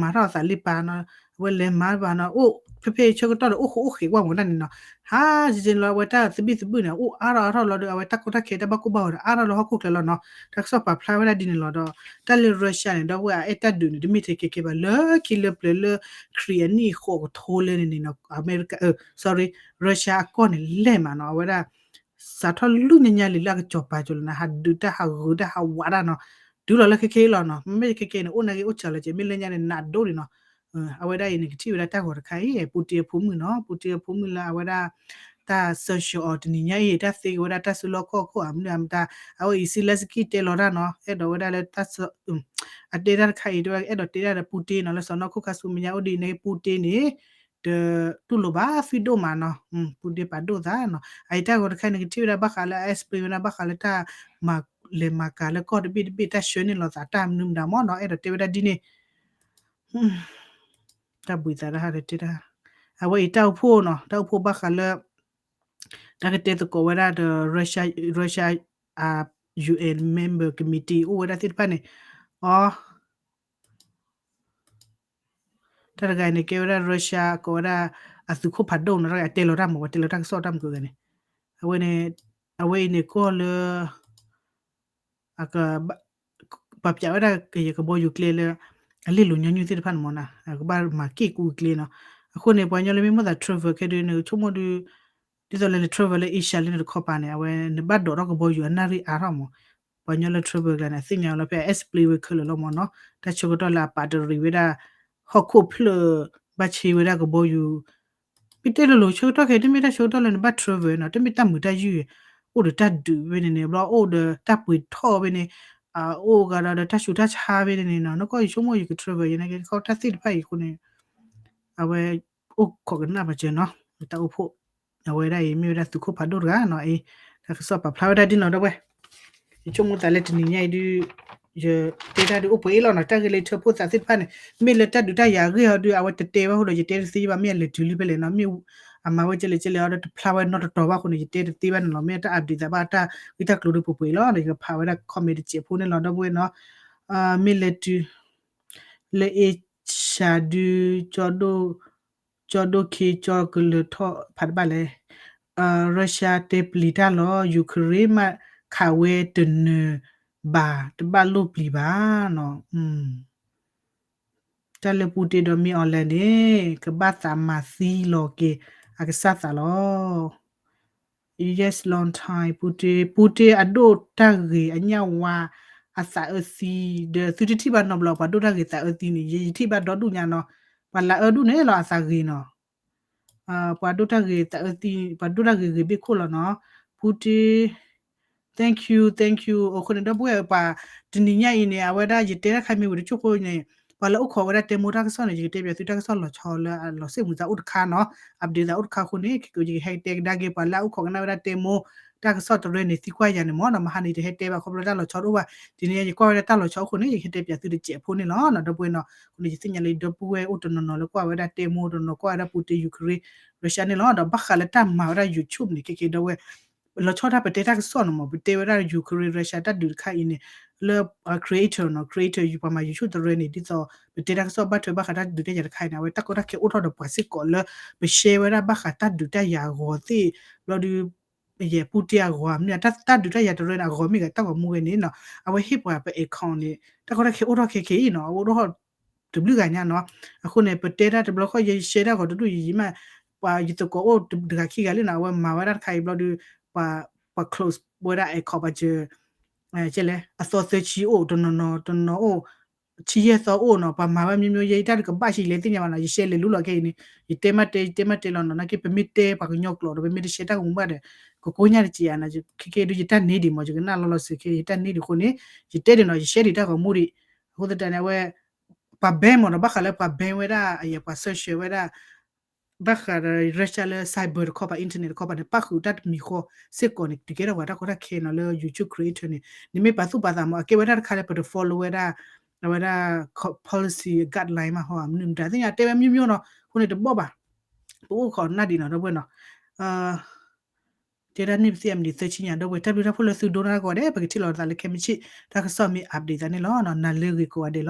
မၤထီၣ်အသးလံပာ်နီၤ အဝဲလဲၤမၤဘၣ်နီၤ အိၣ်ဖဲဖဲဆၢကတီၢ်ဒီးအိၣ်ဃိအိၣ်ဃ့ၣ်ကွၢ်မူဒၣ်န့ၣ်နီၤ. ဟါ ယလီၤအဝဲတၢ်သဘံၣ်သဘုၣ်န့ၣ် အိၣ်အါထီၣ်အါထီၣ်လီၤဒီး အဝဲတၢ်ကီတၢ်ခဲတၢ်ဘၣ်ကိၢ်ဘၣ်ဂီၤဒီး အါထီၣ်လၢဟီၣ်ခိၣ်ချၢလီၤနီၤ. တၢ်ကစီၣ်ပာ်ဖျါဝဲဒၣ်ဒ်န့ၣ်လီၤဒီး တၢ်လၢ Russia န့ၣ် ဒီပုၢ်ဝဲၢ်အအဲၣ်တၢ်ဒုးန့ၣ် တမ့ၢ်ထဲခဲခဲဘၣ် လၢခံလၢပျၢၤလၢ ခရံာ်အနံၣ်ဃိးကထိလဲၣ်န့ၣ်နီၤ အမဲရကၤ sorry Russia အကီၢ်န့ၣ်လဲၢ်မးနီၤ အဝဲဒၣ် စးထီၣ်လူညါညါလံလၢအကစီၤပၤကၠိၤလီၤန့ၣ် ဟးဒုးတၢ်ဟးဂုာ်တၢ်ဟးဝးတၢ်နီၤ တုၤလီၤလၢခဲခဲအံၤလီၤနီၤ. မ့မ့ၢ်ခဲခဲအံၤန့ၣ် အိၣ်နာ်က့အိၣ်စှၤလီၤက့ၤ မ့ၢ်လၢညါန့ၣ် နးဒိၣ်န့ၣ်နီၤ. အဝဲဒၣ်အံၤန့ၣ် ကထံၣ်ဝဲဒၣ်တၢ်ဂီၤတခါအံၤ ပူတ့အဖိမုၣ်နီၤ ပူတ့အဖိမုၣ်လၢအဝဲဒၣ် တၢ်စၢဆှၢအီၤတနံၤညါအံၤ တၢ်သ့က့ၤဝဲဒၣ်တၢ်စုလီၢ်ခီၣ်ခိၣ်အမနုၤအမတၤ အဝဲအံၤ Zelenskyy တဲလီၤတၢ်နီၤ အဲၣ်ဒိးဝဲဒၣ်လၢတၢ် အတဲဒၣ်တခါအံၤ တဲဝဲအဲၣ်ဒိးတဲဒၣ်ဒီးပူတ့နီၤ လၢစီၤနီၢ်ခိၣ်ခါဆူမဲာ်ညါအိၣ်ဒ်အံၤန့ၣ် ပူတ့န့ၣ် တတူၢ်လိာ်ဘၣ် သွံၣ်ဒိၣ်မးနီၤ ပူတ့ပာ်ဒိၣ်သးနီၤ. အအံၤတၢ်ဂီၤတခါန့ၣ် ကထံၣ်ဝဲဒၣ်ဘၣ်ဃးလၢ explain ဝဲဒၣ်ဘၣ်ဃးလၢတၢ်မၤ လဲၤမၤကၤလၢကီၢ်တဘ့ၣ်တဘ့ၣ် တၢ်ဆှၢန့ၢ်လီၤသးတၢ်မနုၤမတၤမ့ၢ်နီၤ အဲၣ်ဒိးတဲဝဲဒၣ်ဒ်န့ၣ် တၢ်ဘှံးသးတၢ်ဟးတတဲတၢ် အဝဲအံၤတၢ်အိၣ်ဖှိၣ်နီၤ တၢ်အိၣ်ဖှိၣ်ဘၣ်ဃးလၢ တၢ်ကတဲသကိးဝဲဒၣ်ဒီး Russia Russia UN member committee အိၣ်ဝဲဒၣ်သ့ၣ်တဖၣ်န့ၣ် အ တၢ်တဂၤန့ၣ် ကဲဝဲဒၣ် Russia ကိးဝဲဒၣ် အသုးခိၣ်ဖးဒိၣ်နီၤ တၢ်ဂၤတဲလီၤတၢ်မး ပှၤတဲလီၤတၢ်ကစီၣ်တၢ်မုၢ်ကဂၤန့ၣ် အဝဲန့ၣ် အဝဲအံၤန့ၣ်ကီၢ်လၢ အက ပှၤပျးဝဲဒၣ်ကဘီယူၤကျဲလၢ အလ့ၣ်လိၤညီနုၢ်သ့ၣ်တဖၣ်န့ၣ်မ့ၢ်နီၤ ကဘၣ်မၤက့ၢ်ကူကျဲနီၤ. အဃိန့ၣ် ပှၤကညီလၢမ့ၢ်မိၣ်သး travel ခဲဒုန့ၣ် ဆိကမိၣ်ဒု ဒ်သိးလၢန travel လၢ Asia လၢနတခီပၤန့ၣ် အဝဲနဘၣ်ဒိးထီၣ်ကဘီယူၤအနၣ်ရံၣ်အါထီၣ်မး. ပှၤကညီလၢ travel ကျါန့ၣ် အသ့ၣ်ညါလီၤဖဲ explain ဝဲခဲလၢာ်လီၤမ့ၢ်နီၤ. တၢ်ဆၢကတီၢ်လၢအပာ်တရံးဝဲဒၣ် ဟီၣ်ခိၣ်ဖျၢၣ် ဘၣ်ဆ့ဝဲဒၣ်ကဘီယူၤ မ့ၢ်တဲလိၤလိၤ ဆၢကတီၢ်ခဲအံၤ တမ့ၢ်တၢ်ဆၢကတီၢ်လၢနဘၣ် travel နီၤ တမ့ၢ်တၢ်မုာ်တၢ်ယုၢ် အိၣ်ဒီးတၢ်ဒုးဖဲန့ၣ်န့ၣ် ဘျီအိၣ်ဒီးတၢ်ပှ့ၤထီၣ်ဖဲန့ၣ် အိၣ်ဂၤဒီးတၢ်ဆူးတၢ်ဆါဖဲန့ၣ်န့ၣ်နီၤ နကီၢ်ယဆိကမိၣ်ယက travel ယနာ်က့ တၢ်သ့ၣ်တဖၣ်အံၤအဃိန့ၣ် အဝဲအိၣ်ခိးကနၣ်ပာ်စၢၤနီၤ တၢ်အိၣ်ဖှိၣ် အဝဲဒၣ်အံၤ မ့ၢ်ဝဲဒၣ်သုးခိၣ်ဖးဒိၣ်တဂၤနီၤအံၤ တၢ်ကစီၣ်ပာ်ဖျါဝဲဒၣ်ဒ်နီၤ ဒီပုၢ်ဝဲၢ် ယဆိကမိၣ်သးလၢတနံၤညါအံၤဒု ယတဲတၢ်ဒုးအိၣ်ပှဲၤအံၤလီၤနီၤ တၢ်ဂ့ၢ်လၢထၢဖှိၣ်သးသ့ၣ်တဖၣ်န့ၣ် မ့ၢ်လၢတၢ်ဒုးတၢ်ယၤအဂ့ၢ်အီၤဒု အဝဲတတဲဘၣ်အဃိဒီး ယတဲတသ့ဘၣ် မ့ၢ်အလဲၤတုၤလံဖဲလဲၣ်နီၤ မ့ၢ်အမၤဝဲကဲလဲၣ်ကဲလဲၣ်အီၤဒီး တဖျါဝဲနီတတီၤဘၣ်အဃိန့ၣ် ယတဲတသ့ဘၣ်န့ၣ်လီၤ မ့ၢ်တၢ် update သးဘၣ်တၢ်ဂ့ၢ်တၢ်ကျိၤဒုပှဲၤပှဲၤအံၤလီၤ ယကဖးဝဲဒၣ် comment တစဲးဖိန့ၣ်လီၤ ဒီပုၢ်ဝဲၢ်နီၤ မ့ၢ်လဲၤတုၤ လၢ Asia ဒု ကၠီဒိၣ် ကၠီဒိၣ်ခ့ကၠီကလၢၤထီၣ်ဖးတဘၣ်လဲၣ် Russia တဲပျံၤတၢ်လီၤ Ukraine မ့ၢ်ခးဝဲတနၢၤဘၣ် တဘၣ်လိၣ်ပျံၤဘၣ်နီၤ တၢ်လၢပူတ့ဒီးမ့ၢ်အီၤလဲၣ်န့ၣ် ကဘၣ်သးမၤသံလီၤက့ၤအကစၢ်သးလီၤ Yes long time ပူတ့ ပူတ့အဒိၣ်တၢ်ဂ့ၤ အညၣ်ဝါ အသးအၢသံ ဒီးသုတထံၣ်ဘၣ်နီတဘျီ ပှၤဒိၣ်တၢ်ဂ့ၤသးအၢသံန့ၣ် ယထံၣ်ဘၣ်ဒီဒူၣ်ညါနီၤ ပှၤလၢအၢဒူၣ်န့ၣ်လီၤအသးဂ့ၤနီၤ ပှၤဒိၣ်တၢ်ဂ့ၤသးအၢသံ ပှၤဒိၣ်တၢ်ဂ့ၤဂ့ၤဘ့ၣ်ခိၣ်လီၤနီၤ ပူတ့ thank you thank you အဃိန့ၣ် ဒီပုၢ်ဝဲၢ်ပှၤ တနံၤညါအံၤန့ၣ် အဝဲဒၣ်ယတဲတၢ်ခါမ့ၢ်ဝံၤတကၠိၢ်ဃိန့ၣ် ပှၤလၢအိၣ်ခိးဝဲဒၣ်တဲမိၢ်တၢ်ကစီၣ်န့ၣ် ယကတဲပၠးသုတၢ်ကစီၣ်လီၤဆီလၢအလီၤစ့ၣ်မုာ်သးအိၣ်တခါနီၤ update သးအိၣ်တခါအဃိန့ၣ် ယကဟဲတဲကဒါက့ၤ ပှၤလၢအအိၣ်ခိးကနၣ်ဝဲဒၣ်တဲမိၢ်တၢ်ကစီၣ်တရၢန့ၣ် သံကွၢ်ယၤန့ၣ်မ့ၢ်နီၤ မဟါန့ၣ် ယတဟဲတဲဘၣ်ခီဖျိတၢ်လီၤဆီတအိၣ်ဘၣ် တနံၤညါယကွၢ်ဝဲဒၣ်တၢ်လီၤဆီအဃိန့ၣ် ယကဟဲတဲပၠးသုတစဲးဖိန့ၣ်လီၤ ဒီပုၢ်ဝဲၢ်နီၤ အဃိန့ၣ် ယသ့ၣ်ညါလၢဒီပုၢ်ဝဲၢ်အိၣ်တနီၤနီၤလၢကွၢ်ဝဲဒၣ်တဲမိၢ် တနီၤကွၢ်ဝဲဒၣ်ပူတ့ Ukraine Russia န့ၣ်လီၤ ဒီးဘၣ်ဃးလၢတၢ်မၤဝဲဒၣ် YouTube န့ၣ် ခဲက့ဒီပုၢ်ဝဲၢ် လီၤဆီဒၣ်ပတဲတၢ်ကစီၣ်န့ၣ်မ့ၢ် ပတဲဝဲဒၣ် Ukraine Russia တၢ်ဒုးတခါအံၤန့ၣ် လၢ creator နီၤ creator ပှၤမၤ YouTube တရၢန့ၣ် ဒ်သိး ပတဲတၢ်ကစီၣ်ဘၣ်ထွဲဘၣ်ဃးတၢ်ဒုးတၢ်ယၤတခါအံၤန့ၣ် အဝဲတၢ်ကီတၢ်ခဲအိၣ်ထီၣ်ဒီးပှၤစ့ၢ်ကီးလၢ ပshareဝဲဒၣ်ဘၣ်ဃးတၢ်ဒုးတၢ်ယၤအဂီၤသ့ၣ် ဘျီဒု ယဲၢ်ပူတ့အဂီၤမနုၤ တၢ်ဒုးတၢ်ယၤတရၢန့ၣ် အဂီၤမ့ၢ်ဂ့ၤတၢ်ဂီၤမူဂ့ၤန့ၣ်နီၤ အဝဲဟ့ၣ်ပှၤပ account န့ၣ် တၢ်ကီတၢ်ခဲအိၣ်ထီၣ်ခဲက့အံၤနီၤ အအိၣ်ထီၣ်တဘျုးဂၤညါနီၤ အဃိန့ၣ် ပတဲတၢ်တဘျီဃီ ယshareတၢ်ဂီၤတဒူၣ်ယံၤယံၤမး ပှၤယသကိးအိၣ်တဂၤခံဂၤလံနီၤ အဝဲမၤဝဲဒၣ်တခါအံၤဘျီဒု ပှၤ ပှၤ close ဝဲဒၣ် account ပှၤစၢၤ ကဲလဲၣ် အသီသၢဆံအိၣ် တနီၤနီၤ တနီၤအိၣ် ဆံယဲၢ်သီအိၣ်နီၤ ပှၤမၤဝဲမျိုးမျိုး ယဲယတၢ်တကဘၣ်ဆံးလဲၣ်သ့ၣ်ညါဘၣ်နီၤ ယshareလဲၤလူလီၤခဲအံၤန့ၣ် ယတဲမ့ၢ်တဲ ယတဲမ့ၢ်တဲလီၤနီၤ နာ်က့ပမ့ၢ်တဲပှၤကညီကျိာ်ဒီး ပမ့ၢ်တshareတၢ်ဂီၤမူဘၣ်ဒီး ကကိညၢ်တက့ၢ်ဧါနီၤ ခဲက့ဒုးယတၢ်န့ၢ်ဒံးမ့ၢ် ယကနၣ်လီၤလီၤဆဲးခဲအံၤယတၢ်န့ၢ်ဒံးအဃိန့ၣ် ယတဲဒံးနီၤ ယshareဒံးတၢ်ဂီၤမူဒံး အဃိသတးန့ၣ် အဝဲ ပှၤ ban မ့ၢ်နီၤ ဘၣ်ဃးလၢပှၤ ban ဝဲဒၣ် အယဲၢ်ပှၤ search ဝဲဒၣ် ဘၣ်ဃးဒီး Russia လၢ cyber တခီပၤ internet တခီပၤန့ၣ် ပၣ်ဃုာ်တၢ်တမံၤဃီစ့ၢ်ကီးန့ၣ် တကဲထီၣ်ပှၤတၢ်ကီတၢ်ခဲနီၤ လၢ YouTube creator န့ၣ် နမ့ၢ်ပာ်သူၣ်ပာ်သးမး အကဲဝဲဒၣ်တခါလၢပတ follow ဝဲဒၣ် အဝဲဒၣ် policy guideline မးဟီ မနုၤမတၤသ့ၣ်ညါ တဲဝဲမျိုးမျိုးနီၤ အဃိန့ၣ်တဘီၣ်ဘၣ် ပအိၣ်ခိးနၢ်ဒံးနီၤ ဒီပုၢ်ဝဲၢ်နီၤ တဲဒၣ်န့ၣ်ပသ့ၣ်အမနံၤ သၢဆံညါ ဒီပုၢ်ဝဲၢ် တၢ်ဘျုးတၢ်ဖှိၣ်လၢသုဒိကနၣ်တၢ်ကိးဂၤဒဲး ပကထံၣ်လိာ်သးလၢခဲမုၢ်ဆ့ၣ် တၢ်ကစီၣ်မ့ၢ် update သးန့ၣ်လီၤ. နၤလၢဂ့ၤကိးဂၤဒဲးလီၤ.